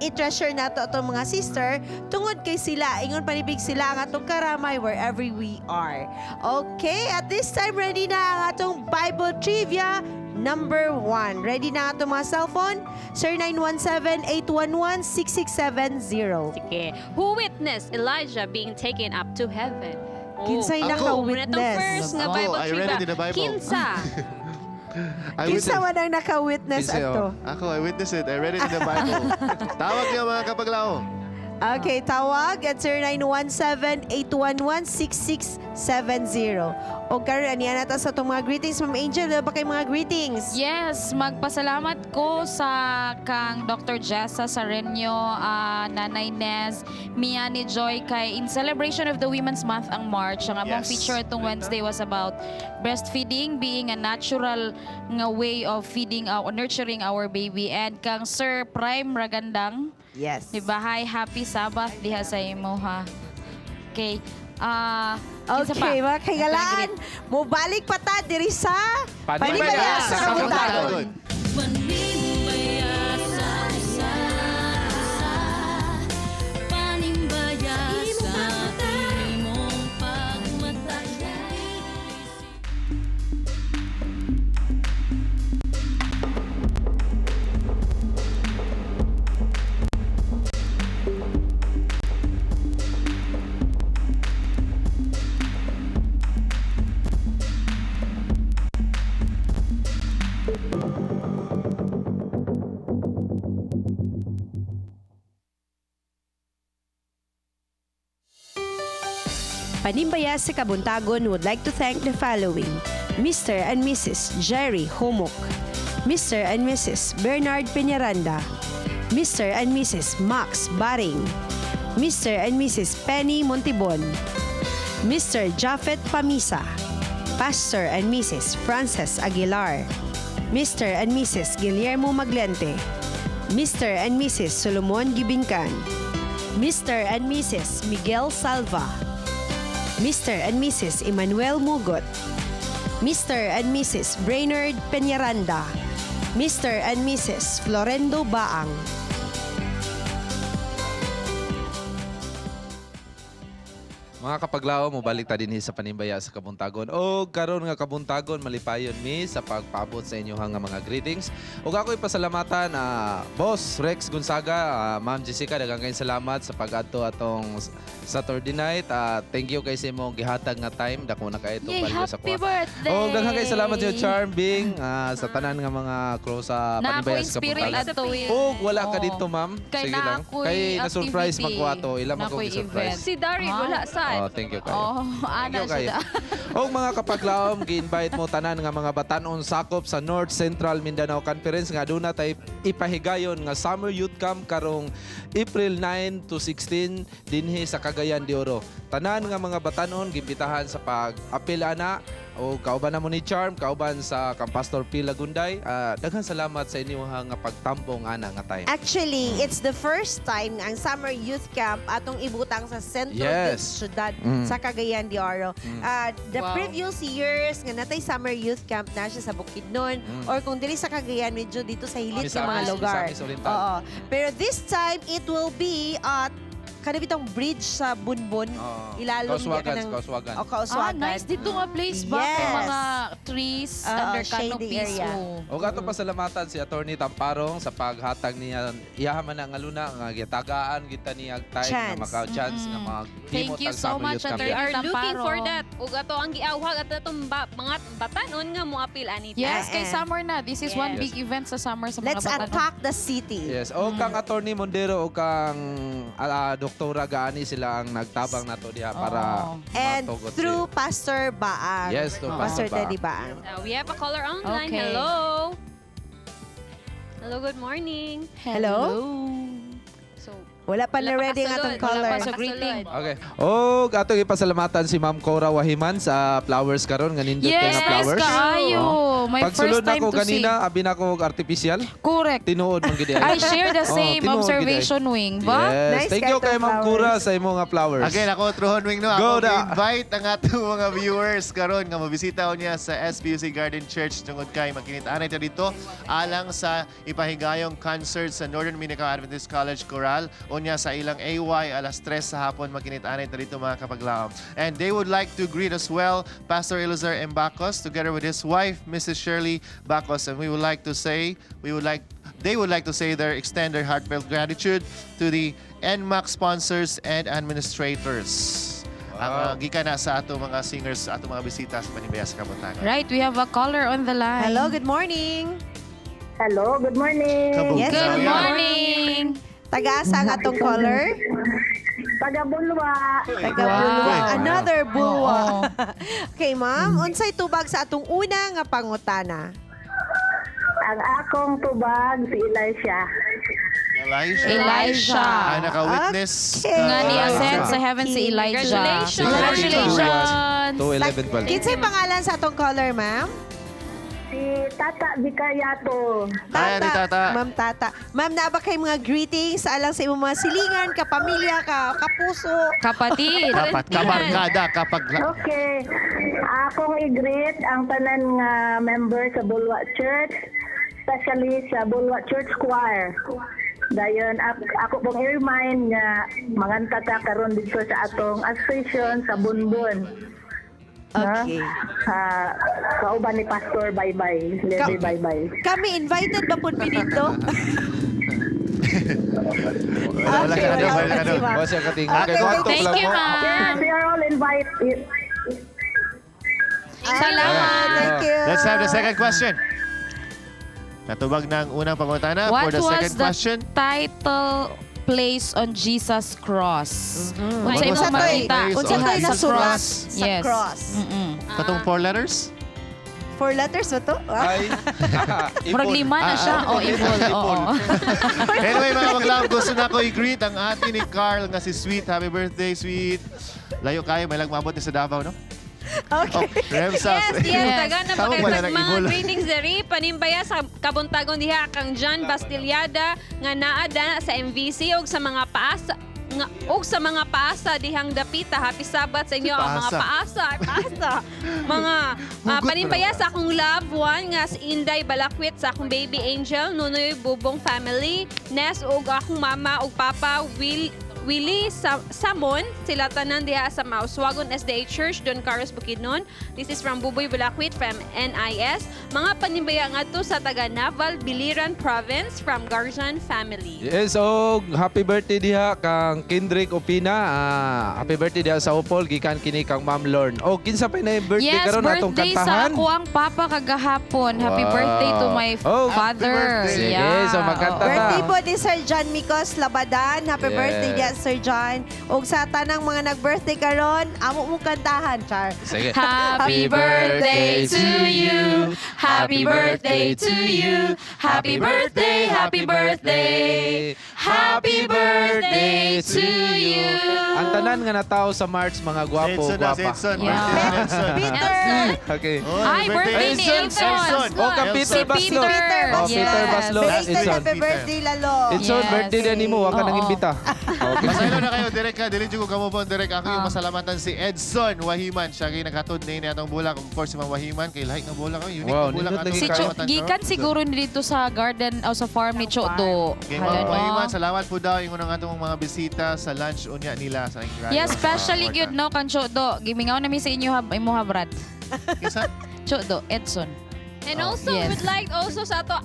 i-treasure nato atong mga sister tungod kay sila ingon panibig sila ang atong karamay wherever we are. Okay, at this time ready na ang atong Bible trivia number 1. Ready na ang atong mga cellphone? Sir 917-811-6670. Sige. Who witnessed Elijah being taken up to heaven? Oh. Kinsay Ako. naka-witness? Muna tong first nga Ako, Bible I read trivia. it in the Bible. Kinsa. I Kinsa witnessed. man ang naka-witness Kinsa, ato? Ako, I witnessed it. I read it in the Bible. Tawag niyo, mga kapaglao. Okay, tawag at 0917-811-6670. O karon aniya na ta sa atong mga greetings, Ma'am Angel. Ano ba kay mga greetings? Yes, magpasalamat ko sa kang Dr. Jessa Sarenio, Nanay Nez, Mia ni Joy kay in celebration of the Women's Month ang March. Ang among feature itong Wednesday was about breastfeeding being a natural nga way of feeding our nurturing our baby, and kang Sir Prime Ragandang. Yes. Diba? Hi, happy Sabbath diha sa imo ha. Okay. Kinsa Okay, pa? mga kaigalaan, mubalik pa ta diri sa Panimbaya sa Kabuntagon. Panimbaya sa usa, panimbaya sa imong pagmatay. Panimbaya sa Kabuntagon would like to thank the following: Mr. and Mrs. Jerry Humok, Mr. and Mrs. Bernard Peñaranda, Mr. and Mrs. Max Baring, Mr. and Mrs. Penny Montibon, Mr. Jafet Pamisa, Pastor and Mrs. Frances Aguilar, Mr. and Mrs. Guillermo Maglente, Mr. and Mrs. Solomon Gibincan, Mr. and Mrs. Miguel Salva, Mr. and Mrs. Emmanuel Mugot, Mr. and Mrs. Brainerd Peñaranda, Mr. and Mrs. Florendo Baang. Mga kapaglao, mobalik ta dinhi sa Panimbaya sa Kabuntagon. O karon nga Kabuntagon, malipayon mi sa pagpaabot sa inyo nga mga greetings. Ug ako'y pasalamatan Boss Rex Gonzaga, Ma'am Jessica, daghang kayong salamat sa pag-adto atong Saturday night. Thank you kay sa imong gihatag nga time. Dako na kay itong Yay, value sa happy kuha. birthday! Og daghan kay salamat sa Charm Bing, sa tanan nga mga crew sa Na Panimbaya ako sa inspirit Kabuntagon. ato eh. Og wala ka Oo. dito, ma'am. Kay Sige na lang. ako'y Kay na-surprise activity. magkuha to. Ila Na man kong ako'y gi-surprise. event. Si Darin, wala sad. Oh, thank you kayo. Oh, ana Thank you kayo. siya. Og mga kapaglaom, gi-invite mo tanan nga mga batanon sakop sa North Central Mindanao Conference nga aduna tay ipahigayon nga Summer Youth Camp karong April 9 to 16 dinhi sa Cagayan de Oro. Tanan nga mga batanon gimbitahan sa pag-apil ana o kauban na mo ni Charm, kauban sa kang Pastor P. Lagunday. Daghan salamat sa inyong nga pagtambong ana nga time. Actually, it's the first time nga ang Summer Youth Camp atong ibutang sa sentro ng syudad sa Cagayan de Oro. The previous years nga natay Summer Youth Camp na siya sa Bukidnon or kung dili sa Cagayan, medyo dito sa hilit ng mga Misamis, lugar. Misamis Oriental. Oo. Pero this time, it will be at kana bitong bridge sa Bunbun. Ilalom niya Kauswagan, kanang Kauswagan. O, Kauswagan. Ah, nice. Dito nga place ba? Kay Yes. mga trees, Oo, under shady canopies. area. Oh. O ato pasalamatan si Attorney Tamparong sa paghatag niya iyaha man ang nga luna nga gitagaan kita niya og time Chance. nga maka-chance nga maghimo Thank you tag so Summer much, Youth Camp. We Attorney are looking for Tamparo. that. Ug ato ang giawhag at atong mga batanon nga moapil ani. Yes, kay summer na. This is one Yes. big event sa summer sa mga Let's batanon. attack the city. Yes, o kang Attorney Mondero o kang Doktora Gaani sila ang nagtabang nato diha para And matugot through Pastor Baang. Yes, through Pastor Pastor Teddy Baang. We have a caller online. Okay. Hello. Hello, good morning. Hello? So, Wala pa na Wala pa ready ang kasulod. atong Wala caller. pa, so greeting. Okay. O ato ipasalamatan si Ma'am Cora Wahiman sa flowers karon nga nindot kay Yes, nga nice flowers. kaayo. Oo. My Pagsulod first time nako to see. ganina, abi nako og artificial. Correct. Tinuod man gid ay. I share the Oo, same tinuod gid ay. observation, Wing. Ba? Yes. Nice Thank you kay kay Ma'am flowers. Cora sa imong nga flowers. Again, ako Truhon Wing no. Go Ako na. invite ang atong mga viewers karon nga mobisita niya sa SPUC Garden Church tungod kay magkinit-anay ta dito alang sa ipahigayong concert sa Northern Mindanao Adventist College Choral unya sa ilang AY alas 3 sa hapon magkinit-anay ta dito mga kapaglaom. And they would like to greet as well Pastor Elazar M. Bacos together with his wife Mrs. Shirley Bacos, and we would like to say we would like they would like to say their extend their heartfelt gratitude to the NMAC sponsors and administrators. Ang gikan na sa ato mga singers, sa ato mga bisita sa Panimbaya sa Kabuntagon. Right, we have a caller on the line. Hello, good morning. Hello, good morning. Kabog. Yes, Good ma'am. morning. Taga-asa ang atong caller? Taga Bulwa. Taga Bulwa. Wow. Another Bulwa. Oo. Okay, ma'am. Unsay tubag sa atong una nga pangutana? Ang akong tubag si Elisha. Elijah. Elijah. Ah, naka-witness. Okay. Nga ni ascend Elijah. sa heaven si Elijah. Congratulations. Congratulations. 2, 11, 12. Kinsay pangalan sa atong caller, ma'am? Si Tata Vicayato. Hi, Ate Tata. Ma'am Tata. Ma'am, naa ba kay mga greetings alang sa imong mga silingan, kapamilya, ka, kapuso? Kapatid. Kapat, kabarkada, kapag... Okay. Akong i-greet ang tanan nga member sa Bulwa Church, especially sa Bulwa Church Choir. Dayon ako pong i-remind nga manganta ta karon dito sa atong association sa Bunbun. Okay. No? Kauban ni Pastor Baybay, Levi Baybay. Kami invited ba pud mi dito? Wala, wala ka na doon, wala ka na doon. Wala siya katingog. Okay, Kay Kuwanto Thank lang you, mo. ma'am. Yes, we are all invited. Salamat. Thank you. Let's have the second question. Natubag na ang unang pangutana. What For the was second the question, title placed on Jesus' cross? Unsa What imong was the makita? place Unsa on to'y Jesus' nasulat cross? sa Yes. cross? Katong four letters? Four letters ba to? Ay. Murag lima na siya. Ah, O, ibol. Oo. Anyway, mga maglaom, gusto na ko i-greet ang ate ni Carl nga si Sweet. Happy birthday, Sweet. Layo kayo, may lagmabot ni sa Davao, no? Okay. Oh, Remsas. Yes, yes, dagan na Tama po pala kay ng mga ibol. greetings diri panimbaya sa kabuntagon diha kang John Bastillada nga naa da sa MVC ug sa mga paasa nga ug sa mga paasa dihang dapita. Happy Sabbath sa inyo ang mga Paasa. paasa, ay, paasa. Mga Hugot panimbaya na sa akong loved one nga si Inday Balakwit, sa akong baby Angel, Nunoy Bubong family, Nes ug akong mama ug papa Will Willie Samon, sila tanan diha sa Mauswagon SDA Church, Don Carlos Bukidnon. This is from Buboy Bulakwit from NIS. Mga panimbaya ngadto sa taga Naval, Biliran Province from Garzan family. Yes, og happy birthday diha kang Kendrick Opina. Happy birthday diha sa Opol gikan kini kang Ma'am Lorne. Og kinsa pa na birthday Yes, karon atong birthday sa kantahan? ako ang papa kagahapon. Happy birthday to my Oh, father. Sige, Yeah. so magkanta ta. Birthday po ni Sir John Micos Labadan. Happy birthday diya, Sir John. Ug sa tanang mga nag-birthday karon, amo mo kantahan, char. Sige. Happy birthday to you. Happy birthday to you. Happy birthday, happy birthday. Happy birthday to you. Ang tanan nga natawo sa March, mga gwapo, Edson na, si gwapa. Edson. Yeah. Birthday ni Edson. Peter. Okay. Oh, Ay, birthday ni Edson. Oh, kang Peter Si Baslo. Peter. Oh, Peter Yes. Baslo. Belated Edson. happy birthday, lalo. Edson, Yes. birthday din nimo, wa ka nang Oo. imbita. Okay. Pasaylo na kayo, direk ka. Dili ko kamo po, direk. Ako yung Ah. masalamatan si Edson Wahiman. Siya kay naghatod na ini atong bulak. Of course, si Ma'am Wahiman. Kay lahi nga bulak. Unique Wow, nga bulak. nindot Atong lagi Si kayo. Cho, masalamatan gikan siguro ni dito sa garden o sa farm ni Chodo. Kay Hala, Ma'am no? Wahiman, salamat po daw yung unang atong mga bisita sa lunch unya nila sa Ingrayo. Yeah, especially gyud no kan Chodo. Gimingaw na mi sa inyo hab imo brad. Kinsa? Chodo, Edson. And also, Yes. we would like also sa ato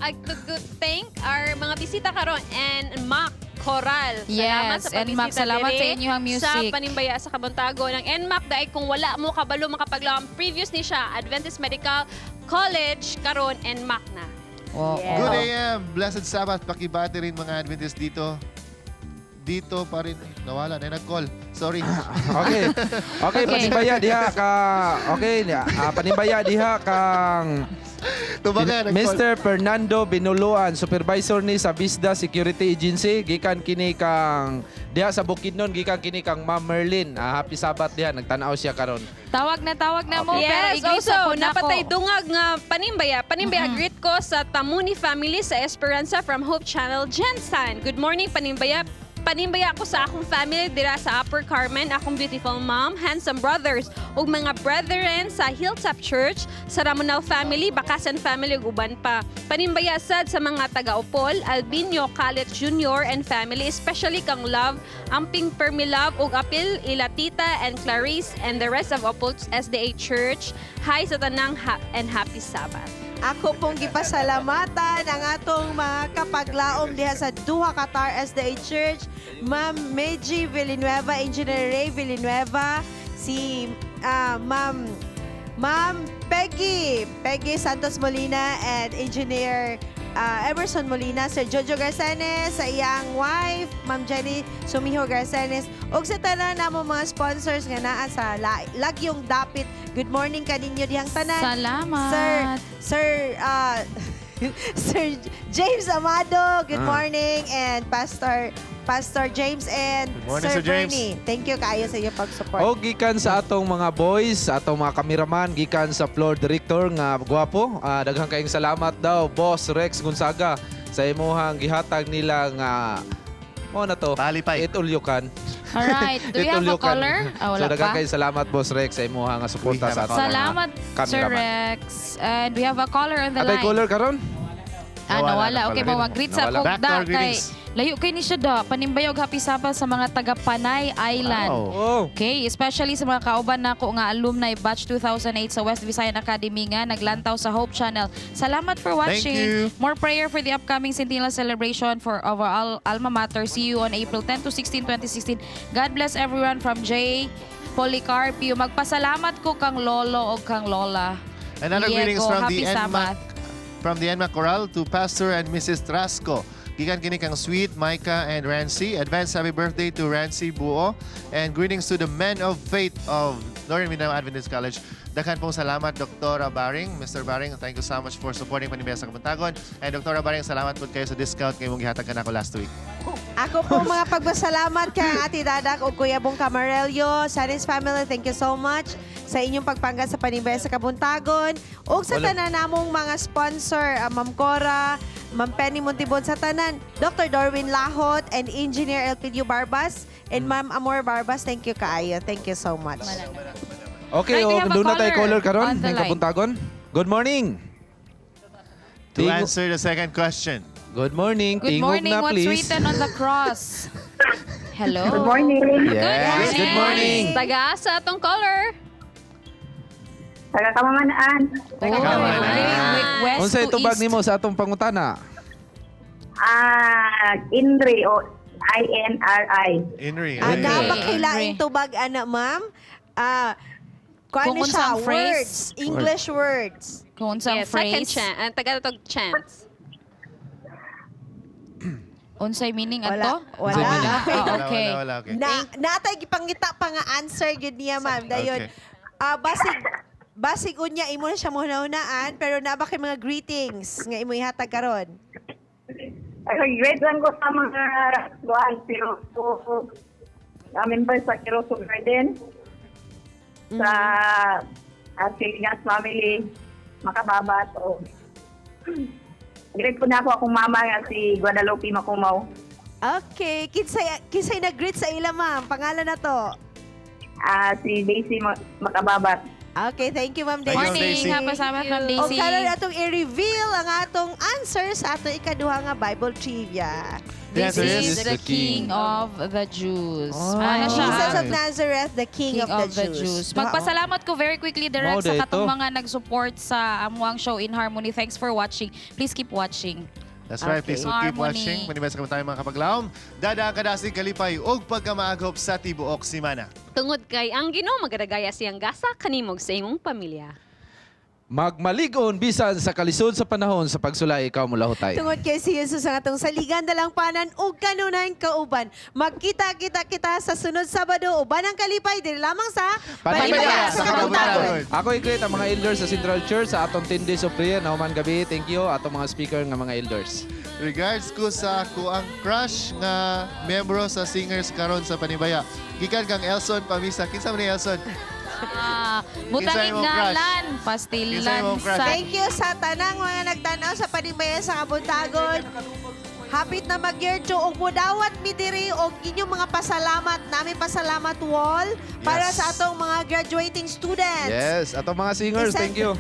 to thank our mga bisita karon and Mac Coral. Salamat Yes, sa and Mac, pagbisita salamat diri sa inyong music. Sa Panimbaya sa Kabuntago ng NMAC dahil kung wala mo kabalo makapaglaw ang previous ni siya Adventist Medical College karon NMAC na. Oo. Good AM. Blessed Sabbath. Pakibati rin mga Adventist dito. Dito pa rin. Nawala na. Nag-call. Sorry. Okay. Okay, panimbaya diha ka. Okay, panimbaya diha kang Tubaga, nag-call. Mr. Fernando Binuluan, supervisor ni sa Bisda Security Agency, gikan kini kang diha sa Bukidnon, gikan kini kang Ma'am Merlin. Happy Sabbath diha, nagtan-aw siya karon. Tawag na mo pero Yes, i-greet also, sa po nako. napatay dungag nga panimbaya. Panimbaya, greet ko sa Tamuni family sa Esperanza from Hope Channel, Jensen. Good morning, panimbaya. Panimbaya ako sa akong family dira sa Upper Carmen, akong beautiful mom, handsome brothers, ug mga brethren sa Hilltop Church, sa Ramonal family, Bakasan family, ug uban pa. Panimbaya sad sa mga taga-Upol, Albino Calet Jr. and family, especially kang Love, Amping Permilove, ug Apil, Ila Tita, and Clarice, and the rest of Upol SDA Church. Hi sa tanang and happy Sabbath. Ako pong gipasalamatan ang atong mga kapaglaom diha sa Duha Qatar SDA Church, Ma'am Meiji Villanueva, Engineer Ray Villanueva, si Ma'am Peggy Santos Molina and Engineer Emerson Molina, Sir Jojo Garcenes, sa iyang wife, Ma'am Jenny Sumiho Garcenes, ug sa tanan namo mga sponsors nga naa sa Lagyong Dapit. Good morning kaninyo dihang tanan. Salamat. Sir James Amado, good morning, and Pastor James and Good morning, Sir Sir James. Bernie. Thank you kaayo sa iyong pag-support. O gikan sa atong mga boys, atong mga kameraman, gikan sa floor director nga gwapo. Daghang kaayong salamat daw Boss Rex Gonzaga sa imuhang gihatag nila nga mo na to. Palipay. Itulyukan. Alright. Do we have a Itulyukan. caller? Ah, wala So daghang pa. kaayong salamat Boss Rex sa imuhang nga suporta We have sa a atong caller. mga Salamat, Sir kameraman. Rex. And we have a caller on the Atay line. caller karon? Ah, Nawala nawala. na Okay, pala. mawag-greet sa Nawala. akong Back to da our kay greetings. layo kay ni siya da. Panimbayog happy Sabbath sa mga taga Panay Island. Wow. Oh. Okay, especially sa mga kauban nako nga alumni batch 2008 sa West Visayan Academy nga naglantaw sa Hope Channel. Salamat for watching. Thank you. More prayer for the upcoming Centennial celebration for our alma mater. See you on April 10 to 16, 2016. God bless everyone from J. Policarpio. Magpasalamat ko kang lolo o kang lola. Another Diego, greetings from happy the Sabbath. NMAC from the NMAC Choral to Pastor and Mrs. Trasco. Gikan kini kang Sweet, Micah, and Rancy. Advance happy birthday to Rancy Buo. And greetings to the men of faith of Northern Mindanao Adventist College. Daghan pong salamat, Dr. Baring. Mr. Baring, thank you so much for supporting Panimbaya sa Kabuntagon. And Dr. Baring, salamat po kayo sa discount kay mong gihatag kanako last week. Ako po mga pagpasalamat kay Ate Dadak o Kuya Bong Camarello, Sanis family, thank you so much sa inyong pagpangga sa Panimbaya sa Kabuntagon. Ug sa Wala. tanan namong mga sponsor, Ma'am Cora, Ma'am Penny Montibon, sa tanan, Dr. Dorwin Lahot and Engineer Elpidio Barbas and Ma'am Amor Barbas, thank you kaayo. Thank you so much. Okay, Right, we o have a doon na tayo caller caller karon on the ng line. Kabuntagon. Good morning. To answer the second question. Good morning. Good Tingog morning. na, What's please. written on the cross? Hello. Good morning. Yes, good morning. Taga-asa atong caller. Taga Kamamanaan. Oh, okay. West Unsay to tubag east. nimo sa atong pangutana? Indri o I-N-R-I. Inri. Okay. Napakilaing tubag, ana, ma'am. Kung Kung ano siya, unsang phrase? words, English words. Kung unsang Yes, second phrase. chance. Ang taga-tog chance. Unsay meaning Wala. ato? Wala. Unsay meaning? Okay. Ah, Wala, okay. wala, wala, okay. Na, natay gipangita pa nga answer gyud niya, ma'am. Dayon. Okay. Basig unya imo na siya mahunahunaan pero naa ba kay mga greetings nga imo ihatag karon? Ay, great lang ko sa mga kuan pero member sa Kiroso Garden, sa Silingas family, Makababat. O. Greet po na ako akong mama nga si Guadalupe Makumaw. Okay, kinsay kinsay nag-greet sa ila, ma'am? Pangalan na to. Ah, si Daisy Makababat. Okay, thank you, Ma'am Daisy. Morning, pasalamat, Ma'am O Daisy. karon atong i-reveal ang atong answer sa atong ikaduha nga Bible trivia. This is the King of the Jews. Ano siya? Jesus of Nazareth, the King of the Jews. Magpasalamat ko very quickly direct Mao sa dito. katong mga nag-support sa amuang show In Harmony. Thanks for watching. Please keep watching. That's right. Please keep Harmony. watching. Manibasa kami tayo, mga kapaglaom. Dada ang kadasig kalipay ug pagkamaagop sa tibuok simana. Tungod kay ang Ginoo magadagaya siyang gasa kanimog sa imong pamilya. Magmaligon bisan sa kalisod sa panahon sa pagsulay ikaw mulahutay. Tungod kay si Jesus ang atong saligan, dalangpanan ug kanunayng kauban. Magkita-kita kita sa sunod Sabado uban ang kalipay diri lamang sa Panibaya sa Kabuntagon. Ako i-greet ang mga elders sa Central Church sa atong 10 days of prayer. Nahuman gabi. Thank you atong mga speaker nga mga elders. Regards ko sa ako ang crush nga membro sa singers karon sa Panibaya. Gikan kang Elson Pamisa. Kinsa man ni Elson? Ah, Kinsa butangin imong crush? ngalan, Kinsa pastilan imong crush? sa Thank you sa tanang mga nagtanaw sa Panibaya sa Kabuntagon. Hapit na mag-year 2 ug mudawat mi diri og inyong mga pasalamat. Nami pasalamat wall para Yes. sa atong mga graduating students. Yes, atong mga singers, thank you.